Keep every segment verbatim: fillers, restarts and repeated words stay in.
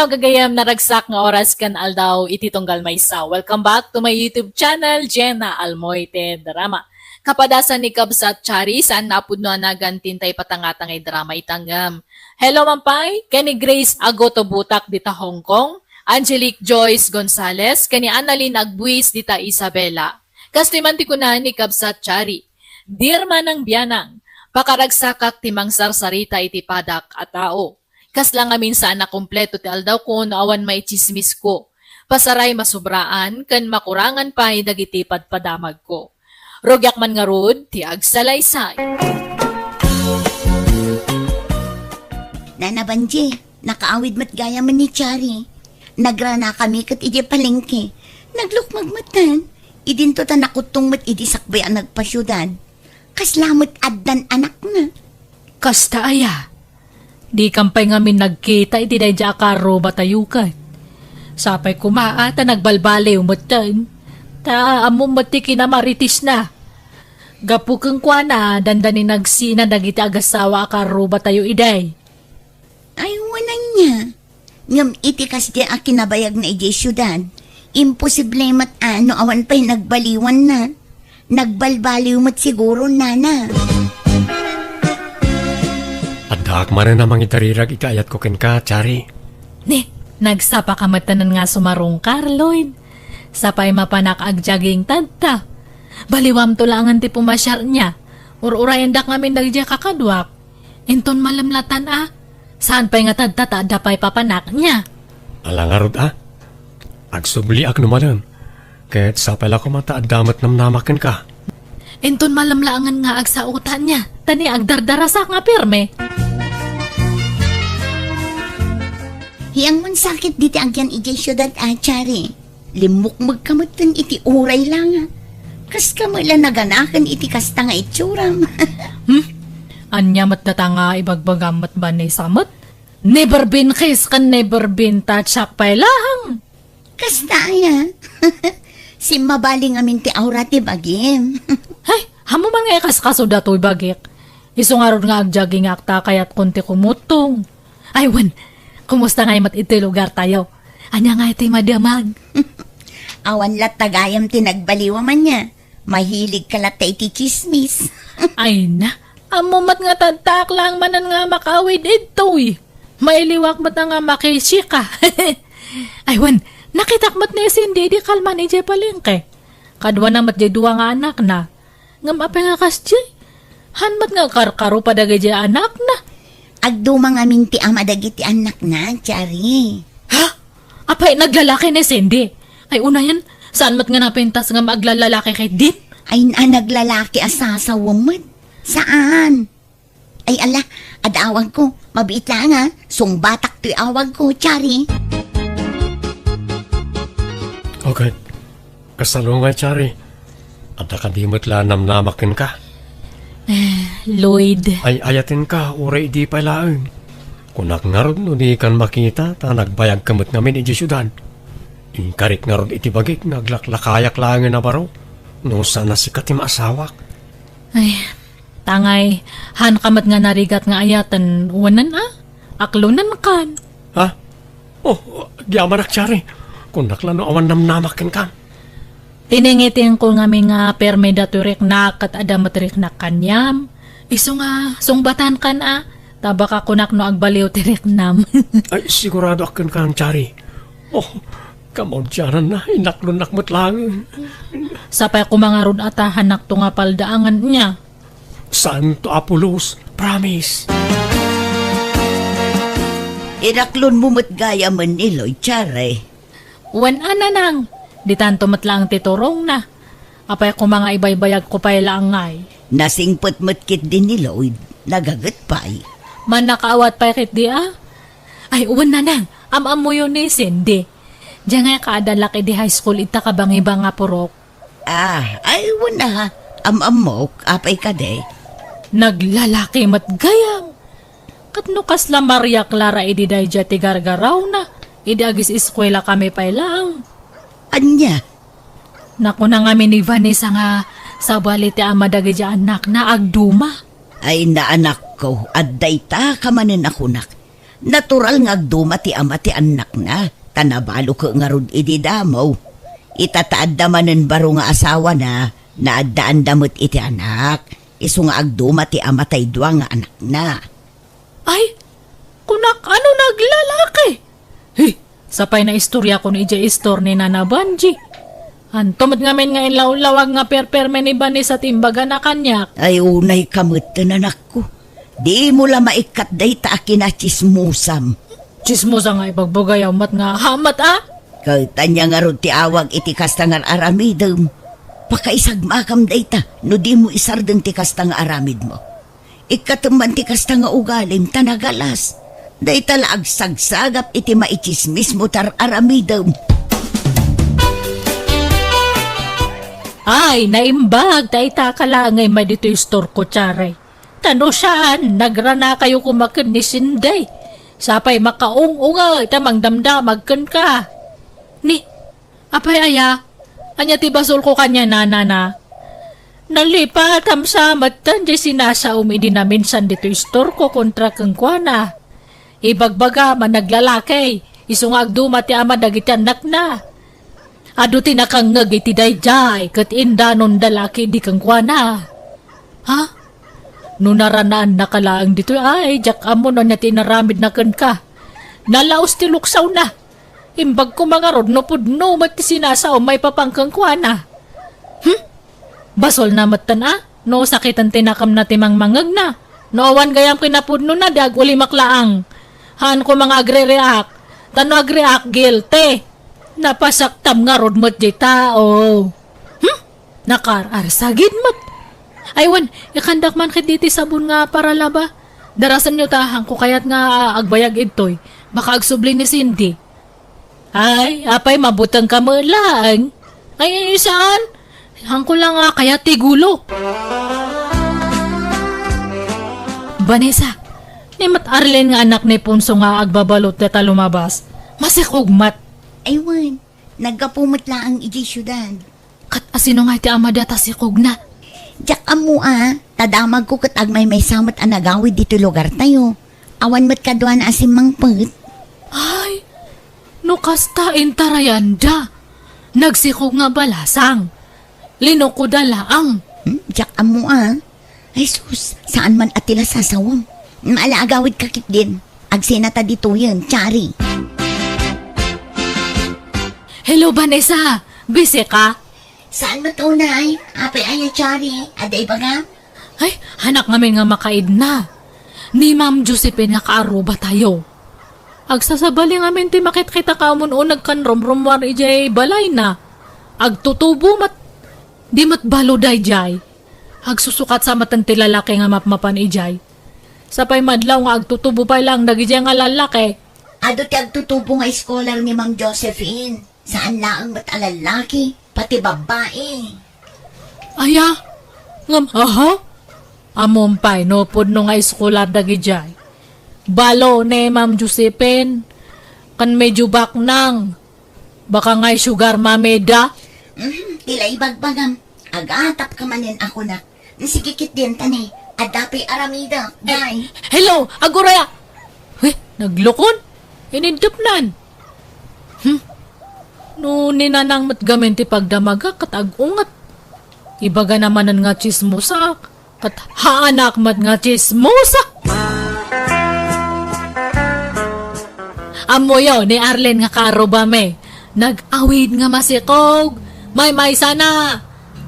Gagayam, naragsak nga oras ken aldaw iti tunggal maysa. Welcome back to my YouTube channel, Jenna Almoite Drama. Kapadasan ni Kabsat Chari, saan napudno a nagan ti intay patangtangay drama ita ngem. Hello man pay, ken ni Grace Agoto Butak dita Hong Kong, Angelique Joyce Gonzalez, ken ni Annalyn Agbuis dita Isabela. Kastoy man ti kuna ni Kabsat Chari, Dear Manang Bianang, pakaragsakak ti mangsarsarita iti padak a tao. Kasla ngamin saan a kompleto ti aldawko no awan maitsismisko. Pasaray masubraan ken makurangan pay dagiti padpadamagko. Rugiak man ngarud ti agsalaysay. Nana Banji, nakaawid met gayamen ni Chari. Nagranakami ket idiay palengke. Naglukmeg metten. Idinto ta nakuttong met idi sakbay a nagpasiudad. Kasla met addan anakna. Kasta aya? Dikam pay ngamin nagkita iti daydiay a karrubatayo ket. Sapay koma a ta nagbalbaliw metten. Ta ammom met ti kinamaritisna. Gapu kenkuana, dandani nagsina dagiti agasawa a karrubatayo idi. Ay, wen ania. Ngem iti kasdi a kinabayagna idiay siudad, imposible met a no awan pay nagbaliwanna. Nagbalbaliw met siguro, nana. Addaak manen a mangitarirag iti ayatko kenka, Chari. Ni, nagsapaka metten nga sumarungkar, Lloyd. Sapay mapanak agjogging tatta. Baliwamto laengen ti pumasiar nia. Ur-urayendak ngamin dagiti kakaduak. Inton malem latan a, saan pay nga tatta ta adda pay papanak nia. Ala ngarud a? Agsubliak no malem. Ket sapay la koma ta adda met namnamak kenka. Inton malem laengen nga agsaotan nia, ta ni agdardarasak nga pirme. Hiang man sakit diti agyan idiay siudad a, Chari. Limmukmegka metten iti uray la nga. Kaska met la naganaken iti kasta nga itsuram. Hmm? Ania met data nga ibagbagam met, Vanessa met? Never been kiss ken never been touch pay laeng. Kasta aya. Simmabali ngamin ti aura ti bagim. Ay, ammom man nga ikaskaso datoy bagik. Isu ngarud nga agjoggingak ta kayatkon ti kumuttong. Ay, wen, kumusta ngay met iti lugartayo? Ania ngay ti madamag? Awan latta gayam ti nagbaliwam ania. Mahiligka latta iti tsismis. Ay na, ammom met nga tattaak laeng manen nga makaawid idtoy. Mailiwak met nga makisika. Ay, wen, nakitak met ni Cindy idi kalman idiay palengke. Kaduana met diay dua nga anakna. Ngem apay nga kasdiay? Han met nga karkaro pa dagiti anakna. Agduma ngamin ti ama dagiti annakna, Chari. Ha? Apay, naglalaki ni Cindy? Ay, unayen, saan met nga napintas nga aglallalaki ket din? Ay, na, naglalaki a sasawa met. Saan? Ay, ala, adda awagko. Mabiit laeng, a. Sungbatak toy awagko, Chari. Okay. Kasalungay, Chari. Adda kadi met la namnamak kenka? Eh, Lloyd. Ay, ayatenka, uray idi pay laeng. Kunak ngarud no dikan makita, ta nagbayagka met ngamin idiay siudad. Inkarik ngarud iti bagik nga aglaklakayak laengen a baro, no saan a sika ti maasawak. Ay, tangay, hanka met nga narigat nga ayaten, wenen a? Aklonenkan. Ha? Oh, agyamanak, Chari. Kunak la no awan namnamak kenkan. Tiningitiingko ngamin nga permi datoy riknak ket adda met riknak kaniam. Isu nga sungbatankan a, ta baka kunak no agbaliw ti riknam. Ay, siguradoak kenkan, Chari. Oh, kamaudiananna, inaklonnak met laeng. Sapay koma ngarud a ta hanakto nga paldaangen nia. Santo Apolos, promise. Inaklonmo met gayamen ni Lloyd, Chari. Wen a, nanang, ditanto met laeng ti turongna. Apay koma nga ibaybayagko pay laeng ngay? Nasingpet met ketdi ni Lloyd, nagaget pay. Mannakaawat pay ketdi a? Ay, wen, nanang, am-ammoyo ni Cindy. Diay ngay kaadalak idi high school ita kabangibang a purok. Ah, ay, wen a, am-ammok, apay kadi? Naglalaki met gayam. Ket no kasla Maria Clara idi daydiay ti gargarawna, idi agis-eskuelakami pay laeng. Ania? Nakuna ngamin ni Vanessa nga sabali ti ama dagiti annakna agduma. Ay, na, anakko, adda ita ka manen a kunak. Natural nga agduma ti ama ti annakna, ta nabalo ket ngarud idi damo. Ita ta adda manen baro nga asawana, naaddaanda met iti anak. Isu nga agduma ti ama tay dua nga anakna. Ay, kunak, ano naglalaki? He, sapay naistorya ko ni idiay istor ni Nana Banji. Anto met ngamin nga inlawlawag nga perperme ni Vanessa ti imbagana kaniak? Ay, unay ka met, anakko. Dimo la maikkat dayta a kinatsismosam. Tsismosa nga ibagbagayaw met nga hamat a? Ket ania ngarud ti awag iti kasta nga aramidem? Pakaisagmakam dayta no dimo isardeng ti kasta nga aramidmo. Ikkatem man ti kasta nga ugalim ta nagalas. Dayta la agsagsagap iti maitsismismo ti ar-aramidem. Ay, naimbag ta ita ka laeng nga immay ditoy istorko, Tiare. Ta no saan, nagranakayo koma ken ni Sinday. Sapay makaung-ungay ta mangdamdamag kenka. Ni, apay aya? Ania ti basolko kaniana, Nana? Nalipatam sa metten ti sinasaom idi naminsan ditoy istorko kontra kenkuana. Ibagbaga, managlalaki, isu nga agduma ti ama dagiti annakna. Adu ti nakangngeg iti daydiay ket indanonda la ketdi kenkuana. Ha? No naranaannaka laeng ditoy, ay, diak ammo no ania ti inaramidna kenka. Nalaos ti luksawna. Imbag koma ngarud no pudno met ti sinasaom maipapan kenkuana. Hmm? Basolna metten a? No sakiten ti nakamna ti mangmangngegna. No awan gayam kinapudnona, di agulimak laeng. Haan koma nga agre-react. Ta no agreact, guilty. Napasaktam ngarud met di tao. Hmm? Nakaar-arsagid met. Ay wen, ikandak man ketdi ti sabon nga paralaba. Darasenyo ta, haanko kayat nga agbayag idtoy. Baka agsubli ni Cindy. Ay, apay, mabutengka met laeng. Ay, saan? Haanko la nga kayat ti gulo. Vanessa, ni met Arlene nga anak ni Ponso nga agbabalot dita lumabas. Masikog met. Ay wen, naggapu met laeng idiay siudad. Ket asino nga iti ama data sikogna? Diak ammo a, ta damagko ket agmaymaysa met a nagawid ditoy lugartayo. Awan met kaduana a simmangpet. Ay, no kasta, intarayanda. Nagsikog nga balasang. Linukoda laeng. Hmm, diak ammo a. Ay sus, saan man a ti la sasawem. Ala, agawidka ketdin. Agsenata ditoyen, Tiare. Hello, Vanessa. Busy ka? Saan met unay? Apay aya, Tiare? Adda ibagam? Ay, haanak ngamin nga makaidna. Ni Ma'am Josephine nga kaarrubatayo. Agsasabali ngamin ti makitkita ka umun-uneg ken rumrummuar idiay balayna. Agtutubo met. Di met balo daydiay. Agsusukat sa metten ti lalaki nga mapmapan idiay. Sapay madlaw nga agtutubo pay laeng dagidiay nga lalaki. Adu ti agtutubo nga scholar ni Ma'am Josephine. Saan laeng met a lalaki, pati babbai. Aya? Ngem, aha? Ammom pay no pudno nga scholar dagidiay. Balo ni Ma'am Josephine, ken medyo baknang. Baka nga sugar mommy da? Mhm, ti la ibagbagam. Agatapka manen a kunak. Sige ketdin, ta ni, adda pay aramidek, bay. Hello, aguraya! Eh, naglukon? Inindepnan. Hmm? No ni Nanang met gamin ti pagdamaga ket ag-unget. Ibagana manen nga tsismosaak, ket haanak met nga tsismosa. Ammoyo ni Arlene nga kaarrubami. Nag-awid nga masikog. Maymaysana.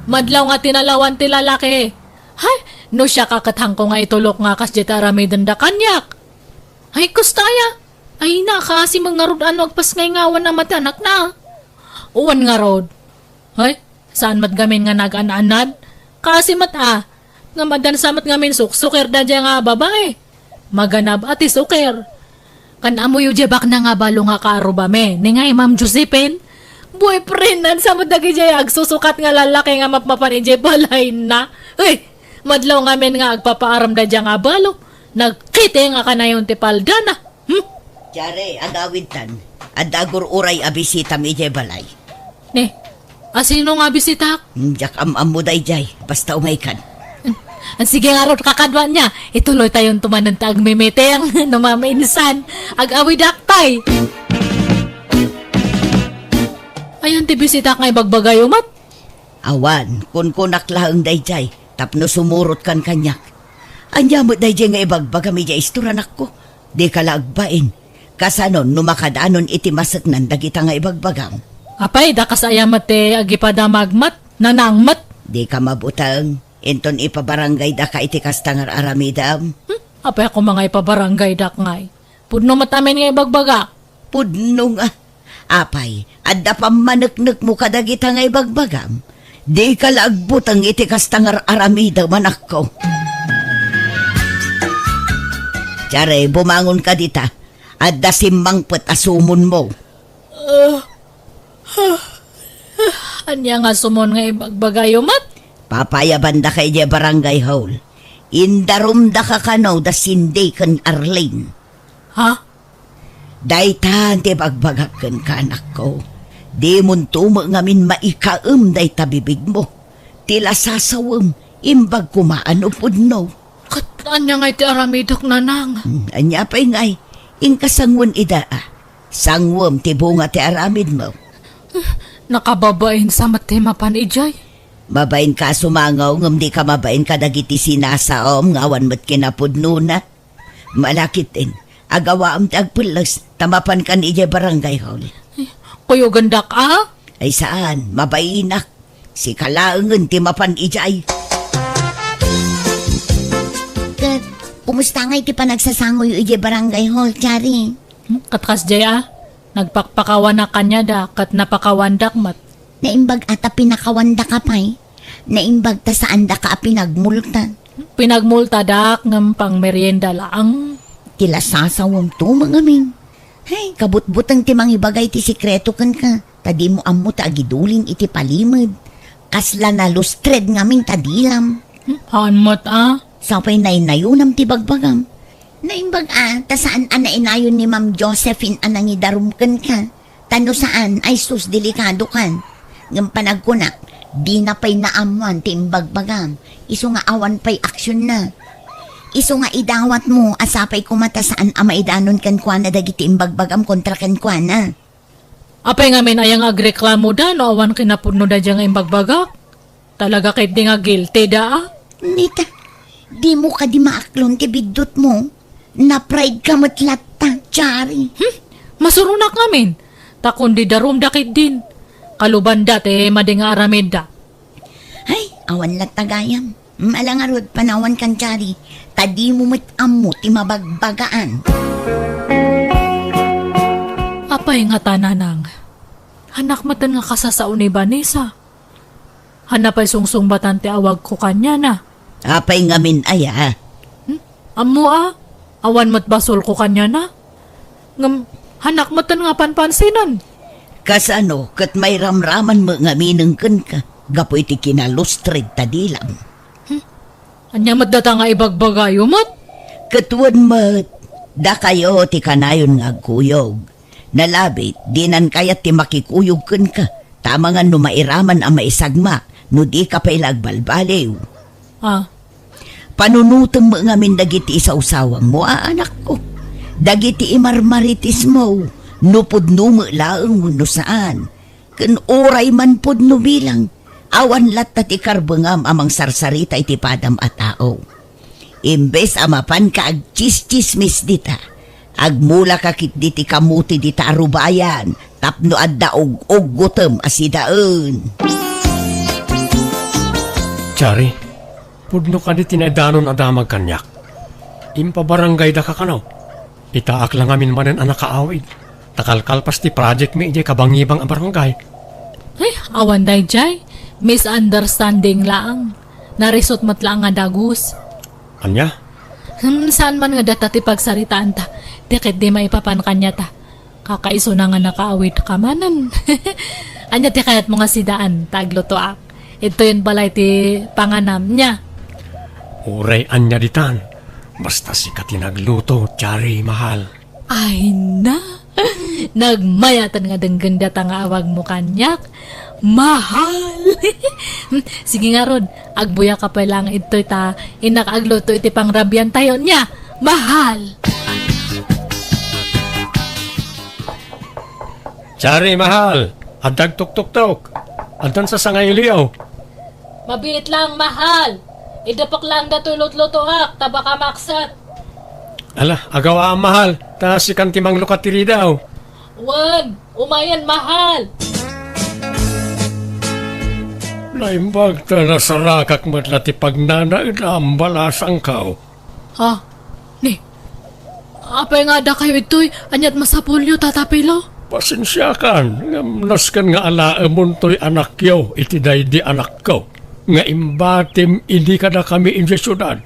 Madlaw nga tinalawan ti lalaki. Hay, no siak a ket haanko nga itulok nga kasdiay ti aramidenda kaniak. Ay, kasta aya. Ay, nakaasi met ngarud a no agpasngayngawan a mati anakna. Wen ngarud. Ay, saan met gamin nga nagaan-anad? Kaasi met a. Ngem addan sa met ngamin suksuker daydiay nga babai. Maganab a ti suker. Ken ammoyo diay baknang a balo nga kaarrubami, ni ngay Ma'am Josephine? Boyfriendan sa met dagidiay agsusukat nga lalaki nga mapmapan idiay balayna. Uy, madlaw ngamin nga agpapaaram daydiay nga balo, nagkiteng a kanayon ti paldana. Hmm? Tiare, agawidtan. Adda agur-uray a bisitam idiay balay. Ni, asino nga bisitak? Hmm, diak am-ammo daydiay. Basta umaykan. Hmm. Sige ngarud, kakadua ania, ituloytayon to manen ta agmimiting no mamisan. Ag-awidak pay. Ayan ti bisitak nga ibagbagayo met? Awan, kunkunak laeng daydiay tapno sumurotkan kaniak. Ania met daydiay nga ibagbagam idiay istorya, anakko? Dika la agbain. Kasanon no makadanon iti maseknan dagita nga ibagbagam? Apay, dakas aya met ti agipadamag met, nanang met? Dika mabuteng. Inton ipabarangaydaka iti kasta nga ar-aramidem? Hmm? Apay a koma nga ipabarangaydak ngay? Pudno met amin nga ibagbagak. Pudno nga. Apay, adda pammaneknekmo kadagita nga ibagbagam? Dika la agbuteng iti kasta nga ar-aramidem, anakko. Tiare, bumangonka dita. Adda simmangpet a sumonmo. Ah, ah, ah, ania nga sumon nga ibagbagayo met? Papayabandaka idiay barangay hall. Indarumdaka kano da Cindy ken Arlene. Ha? Dayta ti ibagbagak kenka, anakko. Dimon met ngamin maikaem dayta bibigmo. Ti lasasawem, imbag koma no pudno. Ket ania ngay ti aramidek, nanang? Hmm, ania pay ngay? Inka sanguen ida, a. Sanguen ti bunga ti aramidmo. Nakababain sa met ti mapan idiay. Mabainka a sumango, ngem dika mabain kadagiti sinasaom nga awan met kinapudnona. Malakiten, agawaam ti agpelles, ta mapankan idiay barangay hall. Kuyogendak, a? Ay saan, mabainak. Sika laengen ti mapan idiay. Ket, kumusta ngay ti panagsasangoyo idiay barangay hall, Tiare? Hmm, ket kasdiay, a? Nagpakpakawanak kaniada, ket napakawandak met. Naimbag a ta pinakawandaka pay. Naimbag ta saandaka a pinagmulta. Pinagmultadak ngem pangmerienda laeng. Ti lasasawem to met ngamin. Hay, kabutbuteng ti mangibagay ti sekreto kenka, ta dimo ammo ta agidulin iti palimed. Kasla nalustred ngamin ta dilam. Hmm, haan met, a? Sapay naynayonam ti bagbagam. Naimbag a, ta saan a nainayon ni Ma'am Josephine a nangidarum kenka. Ta no saan, ay sus, delikadokan. Ngem panagkunak, dina pay naammoan ti imbagbagam. Isu nga awan pay aksionna. Isu nga idawatmo a sapay koma ta saan a maidanon kenkuana dagiti imbagbagam kontra kenkuana. Apay ngamin aya nga agreklamoda no awan kinapudnoda daydiay nga imbagbagak? Talaga ketdi nga guilty da, a? Nita, dimo kadi maaklon ti biddutmo? Na-pride ka met latta, Tiare. Hmm? Masuronak ngamin. Ta kundi darumda ketdin. Kalubanda ti madi nga aramidda. Ay, awan latta gayam. Mala ngarud, panawankan, Tiare. Ta dimo met ammo ti mabagbagaan. Apay ngata, nanang? Hanak metten nga kasasao ni Vanessa. Hanna pay sungsungbatan ti awagko kaniana. Apay ngamin aya? Hmm? Ammo a, awan met basolko kaniana. Ngem, hanak metten nga panpansinan. Kasano ket mairamraman met ngaminen kenka gapu iti kinalustred ta dilam? Hmm? Ania met data nga ibagbagayo met? Ket wen met, dakayo ti kanayon nga agkuyog. Nalabit, dinan kayat ti makikuyog kenka, ta amangan no mairaman a maisagmak, no dika pay la agbalbaliw. Ah. Panunotem met ngamin dagiti isawsawangmo, a anakko. Dagiti imarmaritismo, no pudno met laeng wenno saan. Ken uray man pudno bilang, awan latta ti karbengam a mangsarsarita iti padam a tao. Imbes a mapanka agtsistsismis dita, agmulaka ketdi ti kamote dita a rubayan tapno adda ug-uggotem a sidaen. Tiare, pudno kadi ti naidanon a damag kaniak? Impabarangaydaka kano? Itaak la ngamin manen a nakaawid, ta kalkalpas ti project mi idiay kabangibang a barangay. Ay, awan daydiay. Misunderstanding laang. Narisot met laang nga dagus. Ania? Hmm, saan man nga data ti pagsaritaanta. Ti ketdi maipapan kaniata. Kakaisuna nga nakaawid ka manen. Ania ti kayatmo nga sidaan ta aglutoak? Idtoyen balay ti panganam, nia? Uray ania ditan. Basta sika ti nagluto, Tiare, mahal. Ay na! Nagmayaten nga denggen data nga awagmo kaniak. Mahal! Sige ngarud, agbuyaka pay laeng ditoy ta innak agluto iti pangrabiantayo, nia, mahal! Chari, mahal! Adda agtuktuktok! Addan sasangailiyo! Mabiit laeng, mahal! Idepek laeng datoy lutlutoak, ta baka maksat! Ala, agawaam, mahal, ta sikan ti manglukat ti ridaw. Wen, umayen, mahal! Naimbag ta nasarakak met la ti pagnanaedam, balasangko. Ha? Ni, apay nga addakayo itoy? Ania't masapulyo, Tata Pilo? Pasensiakan, ngem nasken nga alaemontoy anakyo iti daydi anakko nga imbatim idi kadakami idiay siudad.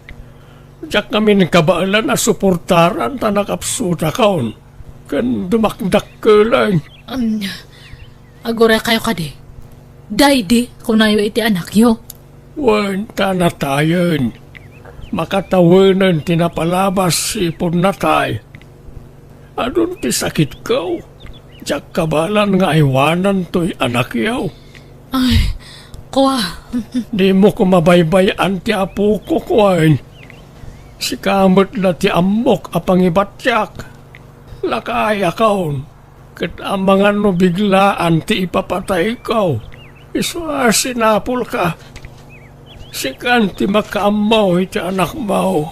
Diak ngamin kabaelan a suportaran ta nakapsutakon ken dumakdakkeleng. Am, aguraykayo kadi. Daydi, kunayo iti anakyo. Wen, ta natayen. Makatawenen ti napalabas iti ipudna tay. Adun ti sakitko. Diak kabaelan nga aywanantoy anakyo. Ay, kua. Dimo ko mabaybay-an ti apoko, kuan. Sika met la ti ammok a pangibatiak. Lakayakon, ket amangan no biglaan ti ipapatayko. Isu a sinapulka. Sikan ti makaammo iti anakmo.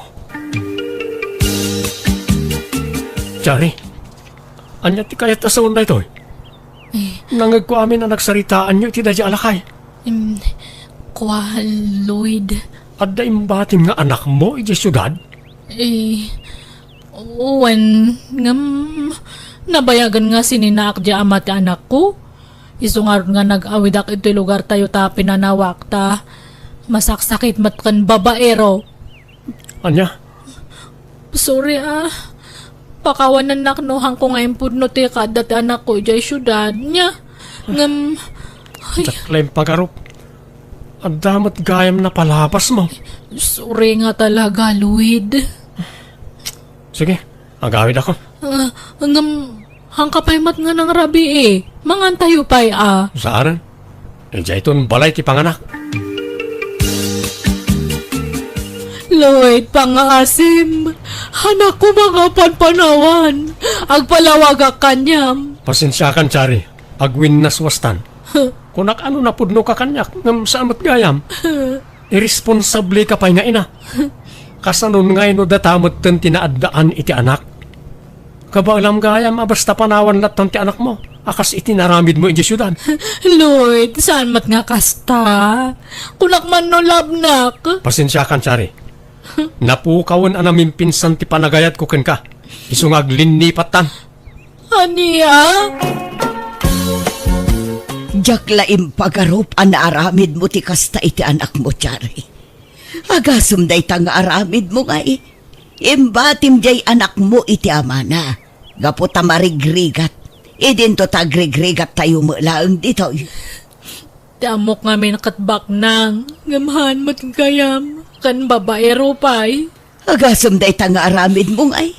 Chari, ania ti kayat a sawen daytoy? Eh. Nangegko amin a nagsaritaanyo iti daydi a lakay. Em, kua, Lloyd. Adda imbatim nga anakmo idiay siudad? Eh, wen, ngem, nabayagen nga sininaak diay ama ti anakko. Isu ngarud nga nag-awidak iti lugartayo ta pinanawak ta masaksakit met ken babaero. Ania? Sorry, ah. Pakawanennak no haanko nga impudno ti kaadda ti anakko idiay siudad. Nia, ngem, ay. Diak la impagarup. Adda met gayam napalabasmo. Sorry nga talaga, Lloyd. Sige, agawidakon. Ah, ngem, haanka pay met nga nangrabii. Mangantayo pay, ah. Saan? Idiayton balay ti panganak. Lloyd, pangngaasim. Haannak koma nga panpanawan. Agpalawagak kaniam. Pasensiakan, Chari. Agwinnaswastan. Huh. Kunak a no napudnoka kaniak, ngem saan met gayam. Huh. Irresponsableka pay nga ina. Kasanon ngay no data metten ti naaddaan iti anak? Kabaelam gayam a basta panawan lattan ti anakmo, a kas iti naramidmo idiay siudad. Lloyd, saan met nga kasta? Kunak man no labnak. Pasensiakan, Chari. Napukawen a namimpinsan ti panagayatko kenka. Isu nga aglinnipat tan. Ania? Diak la impagarup a naaramidmo ti kasta iti anakmo, Chari. Agasem dayta nga aramidmo ngay. Imbatim diay anakmo iti amana, gapu ta marigrigat. Idinto ta agrigrigattayo met laeng ditoy. Ti ammok ngamin ket baknang, ngem haan met gayam, ken babaero pay. Agasem dayta nga aramidmo ngay.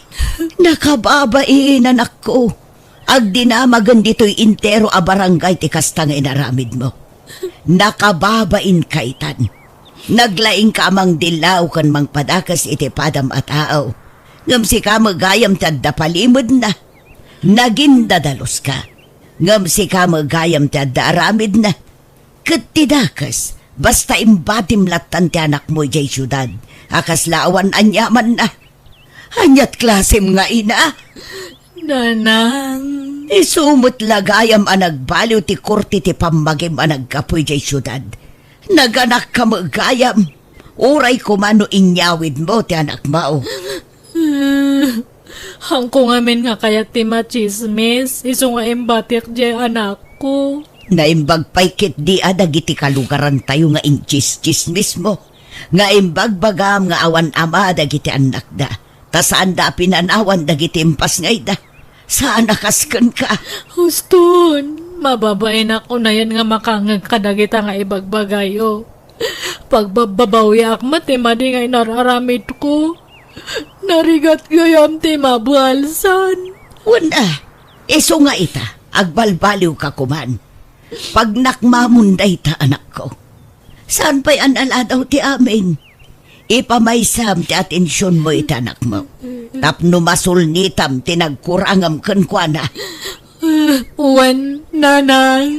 Nakababain, anakko. Agdinamagen ditoy entero a barangay ti kasta nga inaramidmo. Nakababain kaytan. Naglaingka a mangdillaw ken mangpadakes iti padam a tao. Ngem sika met gayam ti adda palimedna. Nagindadaluska. Ngem sika met gayam ti adda aramidna. Ket ti dakes, basta imbatim lattan ti anakmo idiay siudad, a kasla awan aniamanna. Ania't klasem nga ina? Nanang. Isu met la gayam a nagbaliw ti korte ti pammagim a naggapu idiay siudad. Naganakka met gayam. Uray koma no inyawidmo ti anakmo. Haanko ngamin nga kayat ti matsismis, isu nga imbatik diay anakko. Naimbag pay ketdi a dagiti kalugarantayo nga intsistsismismo, nga imbagbagam nga awan ama dagiti annakda, ta saanda a pinanawan dagiti impasngayda. Saan a kas kenka. Huston, mababainak unayen nga makangeg kadagita nga ibagbagayo. Pagbabbabawiak met ti madi nga inar-aramidko. Narigat gayam ti mabalsan. Wen a, isu nga ita, agbalbaliwka koman. Pagnakmamon dayta, anakko. Saan pay a naladaw ti amin? Ipamaysam ti atensionmo iti anakmo. Tapno masulnitam ti nagkurangam kenkuana. Wen, nanang.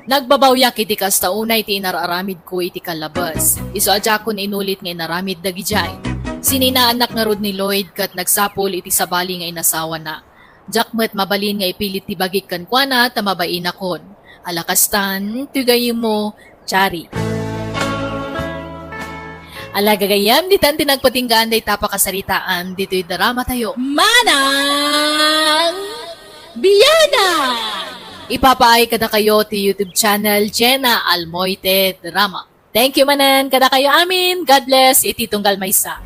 Nagbabawiak iti kasta unay ti inar-aramidko iti kallabes. Isu a diakon inulit nga inaramid dagidiay. Sininaannak ngarud ni Lloyd ket nagsapul iti sabali nga inasawana. Diak met mabalin nga ipilit ti bagik kenkuana ta mabainakon. Ala kastan, ti gayyemmo, Chari. Ala gagayyem, ditan ti nagpatinggaan dayta pakasaritaan ditoy drama tayo. Manang Bianang! Ipapaay kadakayo ti YouTube channel Jenna Almoite Drama. Thank you manen kadakayo amin. God bless iti tunggal maysa.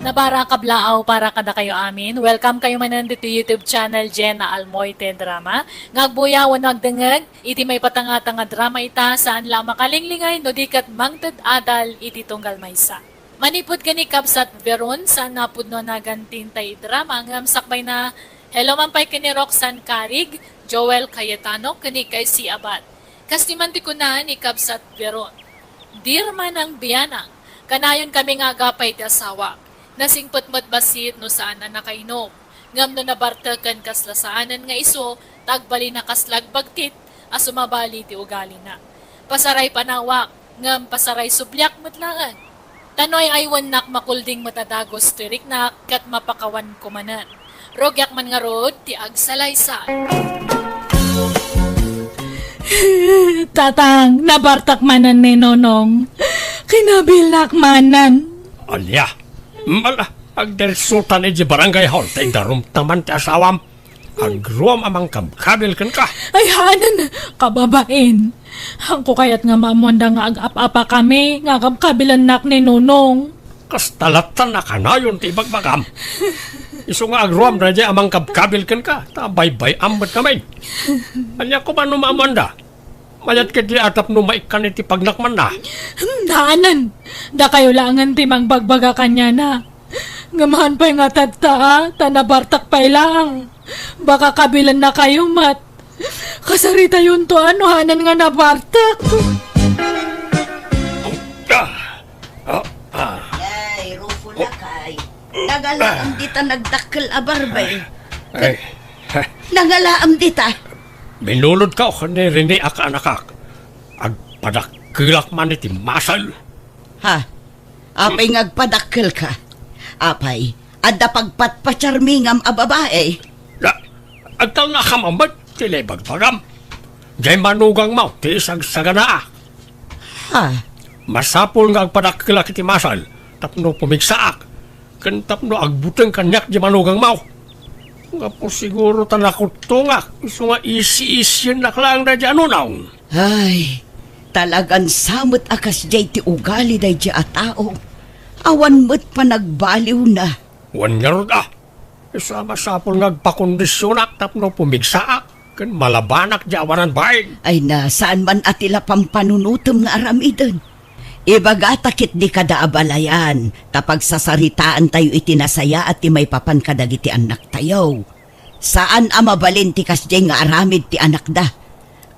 Nabara kablaaw para kadakayo amin. Welcome kayo manen ditoy YouTube channel Jenna Almoite Drama. Nga agbuya wenno agdengngeg iti maipatangtang a drama ita, saan la a makalinglingay no di ket mangted adal iti tunggal maysa. Manipud ken ni Kabsat Veron, saan a pudno a nagan ti intay drama ngem sakbayna, hello man pay ken ni Roxanne Carig, Joel Cayetano, ken ni Casey Abad. Kas ti man ti kuna ni Kabsat Veron, "Dear Manang Bianang, kanayon kami nga agapay ti asawak. Nasingpet met bassit no saan a nakainom. Ngem no nabartek ken kasla saanen nga isu, ta agbalin a kasla agbagtit a sumabali ti ugalina. Pasaray panawak, ngem pasaray subliak met laeng. Ta no ay-aywennak, makulding met a dagus ti riknak ket mapakawanko manen. Rugiak man ngarud ti agsalaysay." Tatang, nabartek manen ni Nonong. Kinabilak manen. Ania? Mala, agdersutan iti barangay hall, ta idarumta man ti asawam. Agruam a mangkabkabil kenka. Ay, hanan, kababain. Haanko kayat nga maammoanda nga agap-apakami nga kabkabilennak ni Nonong. Kasta latta a kanayon ti ibagbagam. Isu nga agruam daydiay a mangkabkabil kenka, ta baybay-am met ngamin. Ania koma no maammoanda? Mayat ketdi a tapno maikkan iti pagnakmanna. Hmm, hanan. Dakayo laengen ti mangbagbaga kaniana. Ngem haan pay nga tatta, a, ta nabartek pay laeng. Baka kabilennakayo met. Kasaritayonto a no hanan nga nabartek. Ah, ah, ah. Ay, Rufo, lakay. Nagalaem dita nagdakkel a barbay. Ay. Nagalaem dita. Binulodka ken ni Rene a kaanakak. Agpadakkelak man iti masal. Ha? Apay nga agpadakkelka? Apay, adda pagpatpatiarmi ngem a babai? Da, agtalnakam met ti naibagbagam. Diay manugangmo ti isagsaganaak. Ha? Masapul nga agpadakkelak iti masal tapno pumigsaak, ken tapno agbuteng kaniak diay manugangmo. Gapu siguro ta nakuttongak, isu nga isi-isiennak laeng daydiay a nonong. Ay, talagan sa met a kasdiay ti ugali daydiay a tao. Awan met panagbaliwna. Wen ngarud a, isu a masapul nga agpakondisionak tapno pumigsaak ken malabanak diay awanan bain. Ay na, saan man a ti la pampanunotem nga aramiden. Ibagata ketdi kada abalayan, ta pagsasaritaantayo iti nasayaat ti maipapan kadagiti annaktayo. Saan a mabalin ti kasdiay nga aramid ti anakda.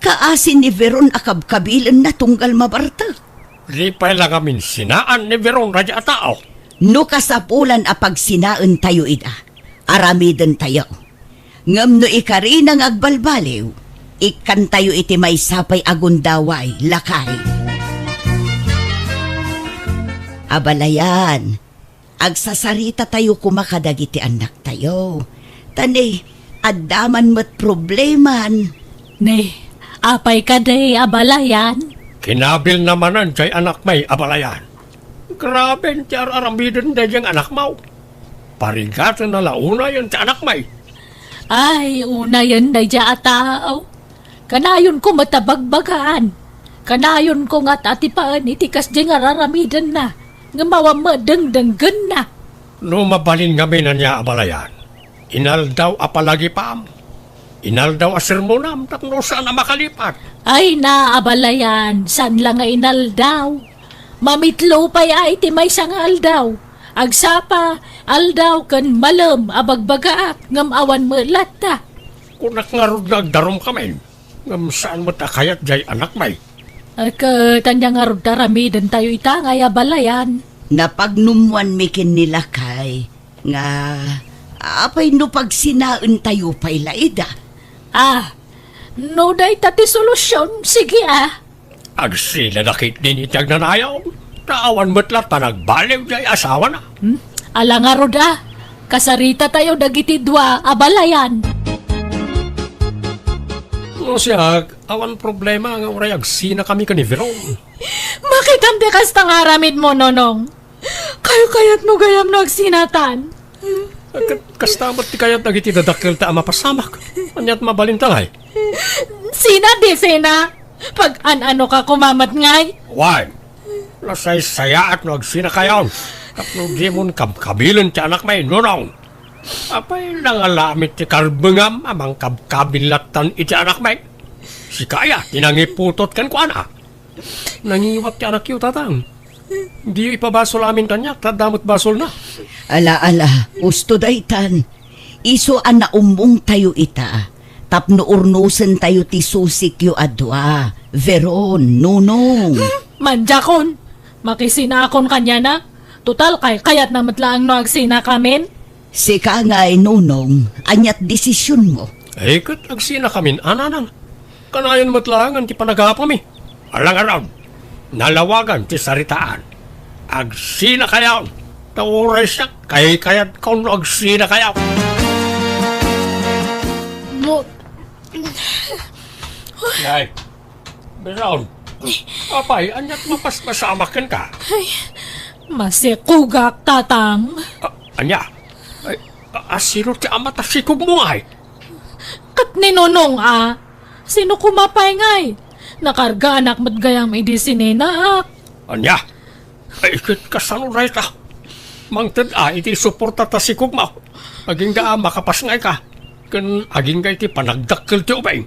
Kaasi ni Veron a kabkabilenna tunggal mabartek. Di pay la ngamin sinaan ni Veron daydiay a tao. No kasapulan a pagsinaentayo ida, aramidentayo. Ngem no ikarina nga agbalbaliw, ikkantayo iti maysa pay a gundaway, lakay. Abalayan, agsasarita tayo koma kadagiti annaktayo. Ta ni, adda man met probleman. Ni, apay kadi, abalayan? Kinabilna manen diay anakmi, abalayan. Graben ti ar-aramiden daydiay nga anakmo. Parigatenna la unayen ti anakmi. Ay, unayen daydiay a tao. Kanayonko met a bagbagaan. Kanayonko nga atipaen iti kasdiay nga ar-aramidenna, ngem awan met dengdenggenna. No mabalin ngamin ania, abalayan, inaldaw a palagipam, inaldaw a sermonam tapno saan a makalipat. Ay na, abalayan, saan la nga inaldaw. Mamitlo pay a iti maysa nga aldaw. Agsapa, aldaw ken malem a bagbagaak, ngem awan met latta. Kunak ngarud nga agdarumkamin, ngem saan met a kayat jay anakmi. Ket ania ngarud ta aramidentayo ita ngay a balayan? Napagnummoanmi ken ni lakay nga apay no pagsinaentayo pay la ida? Ah, no dayta ti solusion, sige a. Agsinada ketdin iti agnanayon, ta awan met latta nagbaliw jay asawana. Hmm? Ala ngarud a, kasaritatayo dagiti dua a balayan. No siak, awan problema nga uray agsinakami ken ni Veron. Makitam ti kasta nga aramidmo, Nonong. Kaykayatmo gayam no agsinatan? Ket kasta met ti kayat dagiti dadakkelta a mapasamak. Aniat mabalinta ngay? Sina di sina? Pag-an-anoka koma met ngay? Wen, nasaysayaat no agsinakayon. Tapno dimon kabkabilen ti anakmi, Nonong. Apay, nangalamit ti karbengam a mangkabkabil lattan iti anakmi? Sika aya ti nangiputot kenkuana. Nangiwat ti anakyo, Tatang. Diyo ipabasol amin kaniak, ta adda met basolna. Ala, ala, usto daytan. Isu a naummongtayo ita, tapno urnosentayo ti susikyo a dua, Veron, Nonong. Hmm, mandiakon. Makisinakon kaniana. Total, kaykayatna met laeng no agsinakamin. Sika ngay, Nonong, aniat desisionmo? Ay, ket agsinakamin, a, Nanang. Kanayon met laengen ti panagapami. Ala ngarud, nalawagan ti saritaan. Agsinakayon, ta uray siak, kaykayatko no agsinakayon. Mo- Nay, Veron, apay, aniat mapaspasamak kenka? Ay, masikugak, Tatang. A-, ania? Ay, a-, asino ti ama ta sikugmo ngay? Ket ni Nonong a. Sino koma pay ngay? Nakargaanak met gayam idi sininaak. Ania? Ay, ket kasano dayta? Mangted a iti suporta ta sikugmo. Agingga a makapasngayka. Ken agingga iti panagdakkel ti ubing.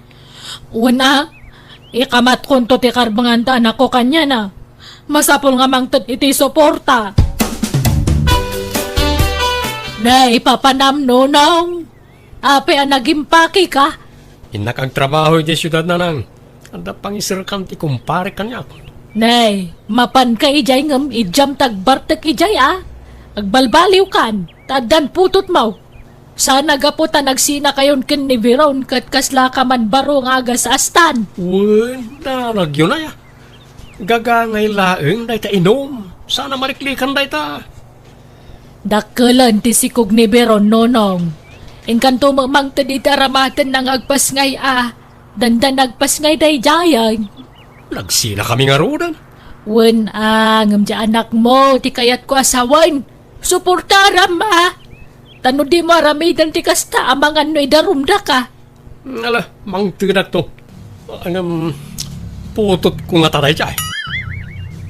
Wen a, ikamatkonto ti karbengan ta anakko kaniana. Masapul nga mangted iti suporta. Nay, papanam, Nonong. Apay a nagimpakeka? Innak agtrabaho idiay siudad, Nanang. Adda pangiserkan ti kumparek kaniak. Nay, mapanka idiay ngem idiam ta agbartek idiay a. Agbalbaliwkan, ta addan putotmo. Saan a gapu ta nagsinakayon ken ni Veron ket kaslaka man baro nga agas-astan. Wen, danagyo nay a. Gagangay laeng dayta inum. Saan a maliklikan dayta. Dakkelen ti sikog ni Veron, Nonong. Inkanto met mangted iti aramatenna nga agpasngay a. Dandan agpasngay daydiay. Nagsinakami ngaruden. Wen a, ngem ti anakmo, ti kayatko a sawen. Suportaram a. Ta no dimo aramiden ti kasta, amangan no idarumdaka. Ala, mangtedakto. Ngem, putotko ngata daydiay.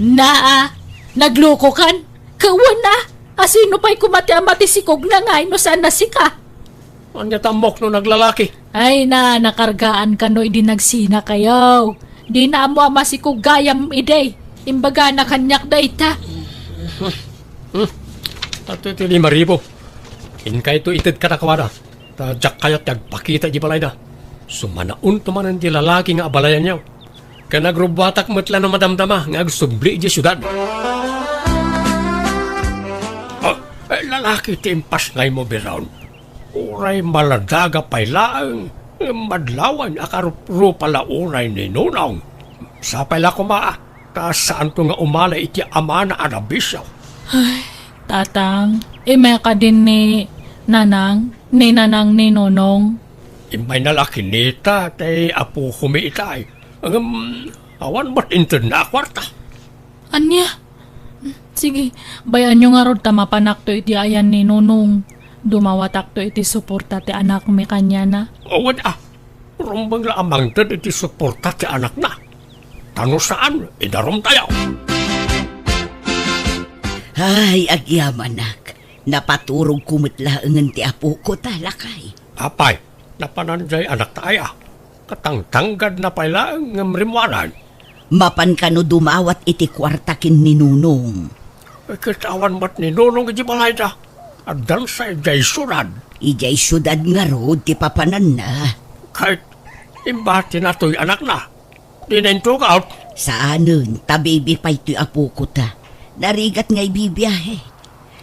Naa, naglokokan? Kawan a, asino pay koma ti ama ti sikogna ngay no saan a sika? Ania ta ammok no naglalaki? Ay na, nakargaan kano idi nagsinakayo. Dina ammo a masikog gayam idi. Imbagana kaniak dayta. Hmm. Tatto iti lima ribu. Inkayto ited kadakuada. Ta diak kayat ti agpakita iti balayda. Sumanaonto manen ti lalaki nga abalayanyo. Ken agrubbuatak met la no madamdama nga agsubli idiay siudad. Ah, eh, lalaki ti impasngaymo, Veron. Uray maladaga pay laeng, madlawan a karuprupa la unay ni Nonong. Sapay la koma, ta saanto nga umala iti amana a nabisio. Ay, Tatang, immay kadin ni Nanang, ni Nanang ni Nonong. Immayna la kinita, tay apokomi itay. Ngem, awan met intedna a kuarta. Ania? Sige, bay-anyo ngarud ta mapanakto iti ayan ni Nonong. Dumawatakto iti suporta ti anakmi kaniana. Awan a, rumbeng la a mangted iti suporta ti anakna. Ta no saan, idarumtayo. Ay, agyamanak, napaturogko met laengen ti apoko ta, lakay. Apay, napanan jay anakta aya? Katangtanggadna pay laeng ngem rimmuanan. Mapan kano dumawat iti kuarta ken ni Nonong. Ket awan met ni Nonong iti balayda. Addansa idiay siudad. Idiay siudad ngarud ti papananna. Ket imbatina toy anakna. Dina intugaw. Saanen, ta bibi pay toy apoko ta. Narigat nga ibibiahe.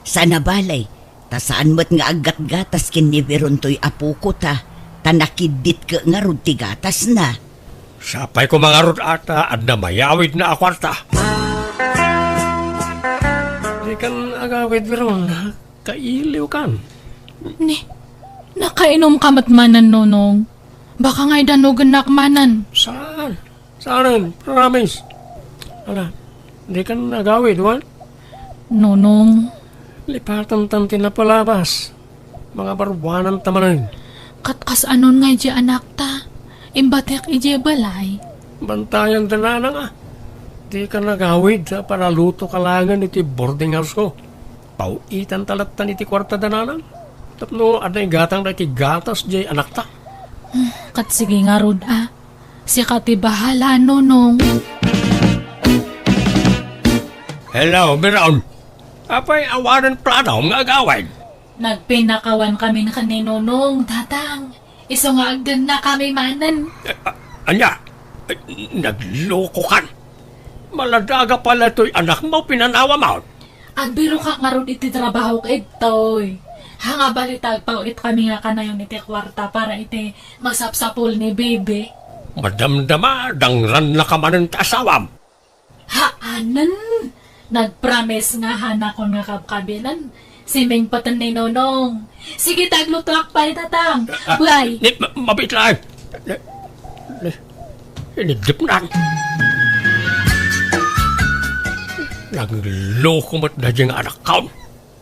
Sana balay, ta saan met nga aggatgatas ken ni Veron toy apoko ta, ta nakiddit ket ngarud ti gatasna. Sapay koma ngarud a ta adda mayawidna a kuarta. Dikan agawid, Veron. Kailiwkan. Ni, nakainom ka met manen, Nonong. Baka nga idanogennak manen. Saan? Saan? Promise. Ala, dikan agawid, wen? Nonong. Lipatantan ti napalabas. Mangabaruananta manen. Ket kas-anon nga idiay anakta? Imbatek idiay balay. Bantayan da nanang a. Dikan agawid a panalutoka laengen iti boarding house-ko. Paw-itanta lattan iti kuartada nanang. Tapno adda igatangda iti gatas diay anakta. Hmm, ket sige ngarud a. Sika ti bahala, Nonong. Hello, Veron. Apay awanen plano nga agawid? Nagpinnakawan kami ken ni Nonong, Tatang. Isu nga agdennakami manen. Eh, a-, ania? Eh, naglokokan. Maladaga pala toy anakmo, pinanawamon. Agbirokak ngarud iti trabahok, Edtoy. Haan nga balita, agpaw-it kami nga kanayon iti kuarta para iti masapsapul ni Bibi. Madamdama, dangrannaka manen ti asawam. Haanen! Nagpromise nga haanakon nga kabkabilan. Simingpeten ni Nonong. Sige, taglutoak pay, Tatang. Ah, ah, Bye. Ni, ma-, mabiit laeng. Ni, ni, iniddipnan. Nagloko met daydi nga anakkon.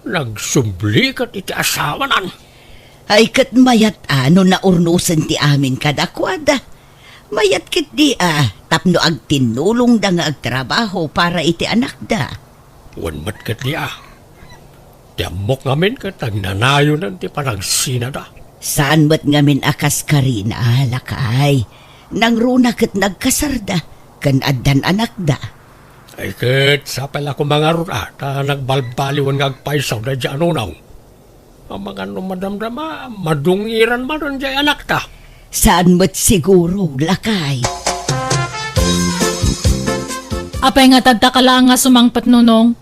Nagsubli ket iti asawanan. Ay, ket mayat a no naurnosen ti amin kadakuada. Mayat ketdi a tapno agtinnulongda nga agtrabaho para iti anakda. Wen met ketdi a. Ti ammok ngamin ket agnanayonen ti panagsinada. Saan met ngamin a kas Karina, lakay. Nangruna ket nagkasarda, ken addan anakda. Ay ket, sapay la koma ngarud a, ta nagbalbaliwen nga agpayso daydi a Nonong. Amangan no madamdama, madungiran manen diay anakta. Saan met siguro, lakay. Apay nga tadta ka laeng nga sumangpet, Nonong?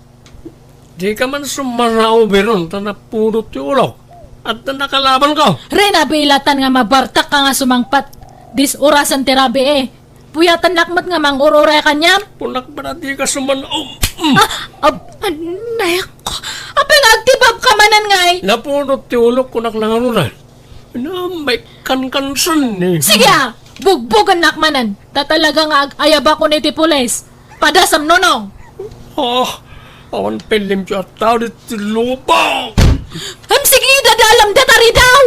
Dika man sumanao, Veron, ta napudot ti ulok. Adda nakalabanko. Rina, bilatan nga mabartak ka nga sumangpet. Dis-orasen ti rabii. Puyatennak met nga mangur-uray kaniam. Punak para dika sumanao. Ah, ab-, anak ko. Apay nga agtibabka manen ngay? Napudot ti ulok, kunak la ngaruden. Naammek kankansen ni. Sige a, bugbogennak manen. Ta talaga nga ag-ayabakon iti pulis. Padasem, Nonong. Ah, awan pay limpio a tao ditoy lubong. Ham, sige, dadalam dayta ridaw.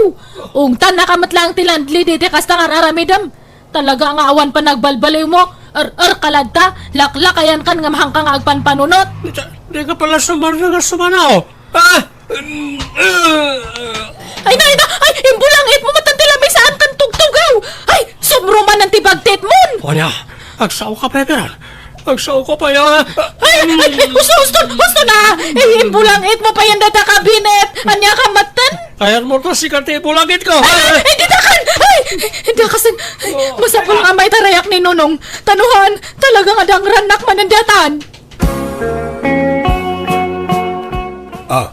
Ungtannaka met laeng ti landlady iti kasta nga ar-aramidem. Talaga nga awan panagbalbaliwmo. Er-er ka latta, laklakayankan nga mahanka nga agpanpanunot. Dika, dika pala sumarna nga sumanao. Ah! Ay, nay, nay! Ay, imbulangitmo met ti lamisaan ken tugtugaw! Ay, subro manen ti bagtitmon! Ania, agsaoka pay, Veron? Agsaoka pay, ah! Ay, ay, husto, husto, husto na! Ay, imbulangitmo pay dayta kabinet! Ania ka metten? Kayatmo ta sika ti ibulangitko! Ay, ay, didakan! Ay, didakan! Ay, masapul nga maitarayak ni Nonong. Tanuhan, talaga nga dangrannak manen daytan. Ah,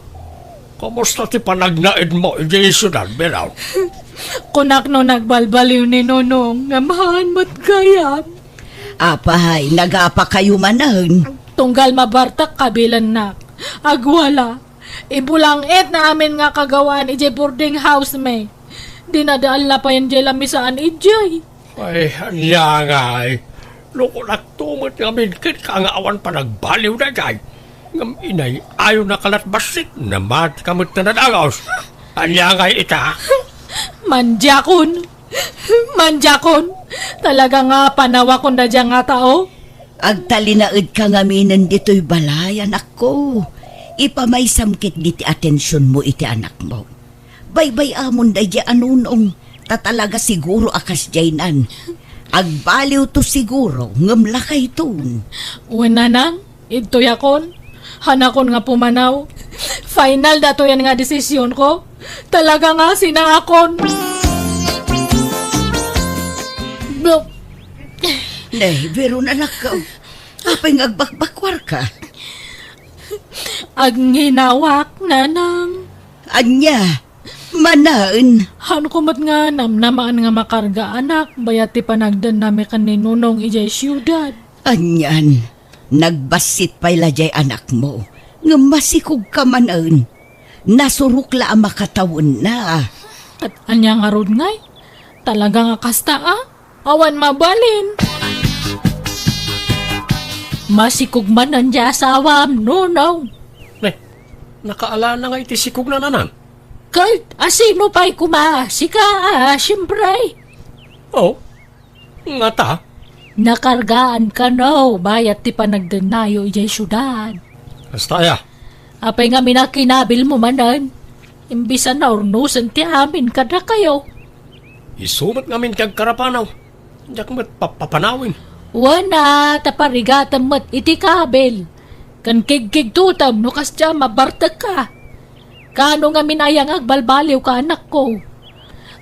kumusta ti panagnaedmo idiay siudad, Veron? Kunak no nagbalbaliw ni Nonong, ngem haan met gayam. Apay, nagapakayo manen? Tunggal mabartak kabilennak. Agwala, ibulangitna amin nga kagawaan idiay boarding house mi. Dinadaal na payen diay lamisaan idiay. Ay, ania ngay? Lukonakto met ngamin kenka nga awan panagbaliw daydiay. Ngem inay-ayonaka lat bassit, namatika met ta nadagos. Ania ngay ita? Mandiakon. Mandiakon. Talaga nga panawakon daydiay nga tao. Agtalinaedka ngaminen ditoy balay, anakko. Ipamaysam ketdi ti atensionmo iti anakmo. Baybay-amon daydiay a Nonong, ta talaga siguro a kasdiaynan. Agbaliwto siguro, ngem lakayton. Wen, nanang, idtoyakon. Hanakon nga pumanaw. Final datoyen nga desisionko. Talaga nga sinaakon. Blo- Nay, Veron, anakko. Apay nga agbakbakwarka? Agnginawaak, nanang. Ania? Manaen. Hanko met nga namnamaan nga makarga, anak, bayat ti panagdennami ken ni Nonong idiay siudad. Anian, nagbassit pay la diay anakmo, ngem masikogka manen. Nasurok la a makatawenna. Ket ania ngarud ngay? Talaga nga kasta a? Awan mabalin. Masikog manen diay asawam, Nonong. Ne, nakaalana nga iti sikogna, nanang? Ket asino pay koma? Sika a, siempre. Oh, ngata? Nakargaan kano bayat ti panagdennayo idiay siudad. Kasta aya? Apay ngamin a kinabilmo manen? Imbis a naurnosen ti amin kadakayo. Isu met ngamin ti agkarapanaw. Diak met pappapanawen. Wen a, ta parigatem met iti kabil. Ken kigkigtotem no kasdiay a mabartekka. Kaano ngamin aya nga agbalbaliwka, anakko?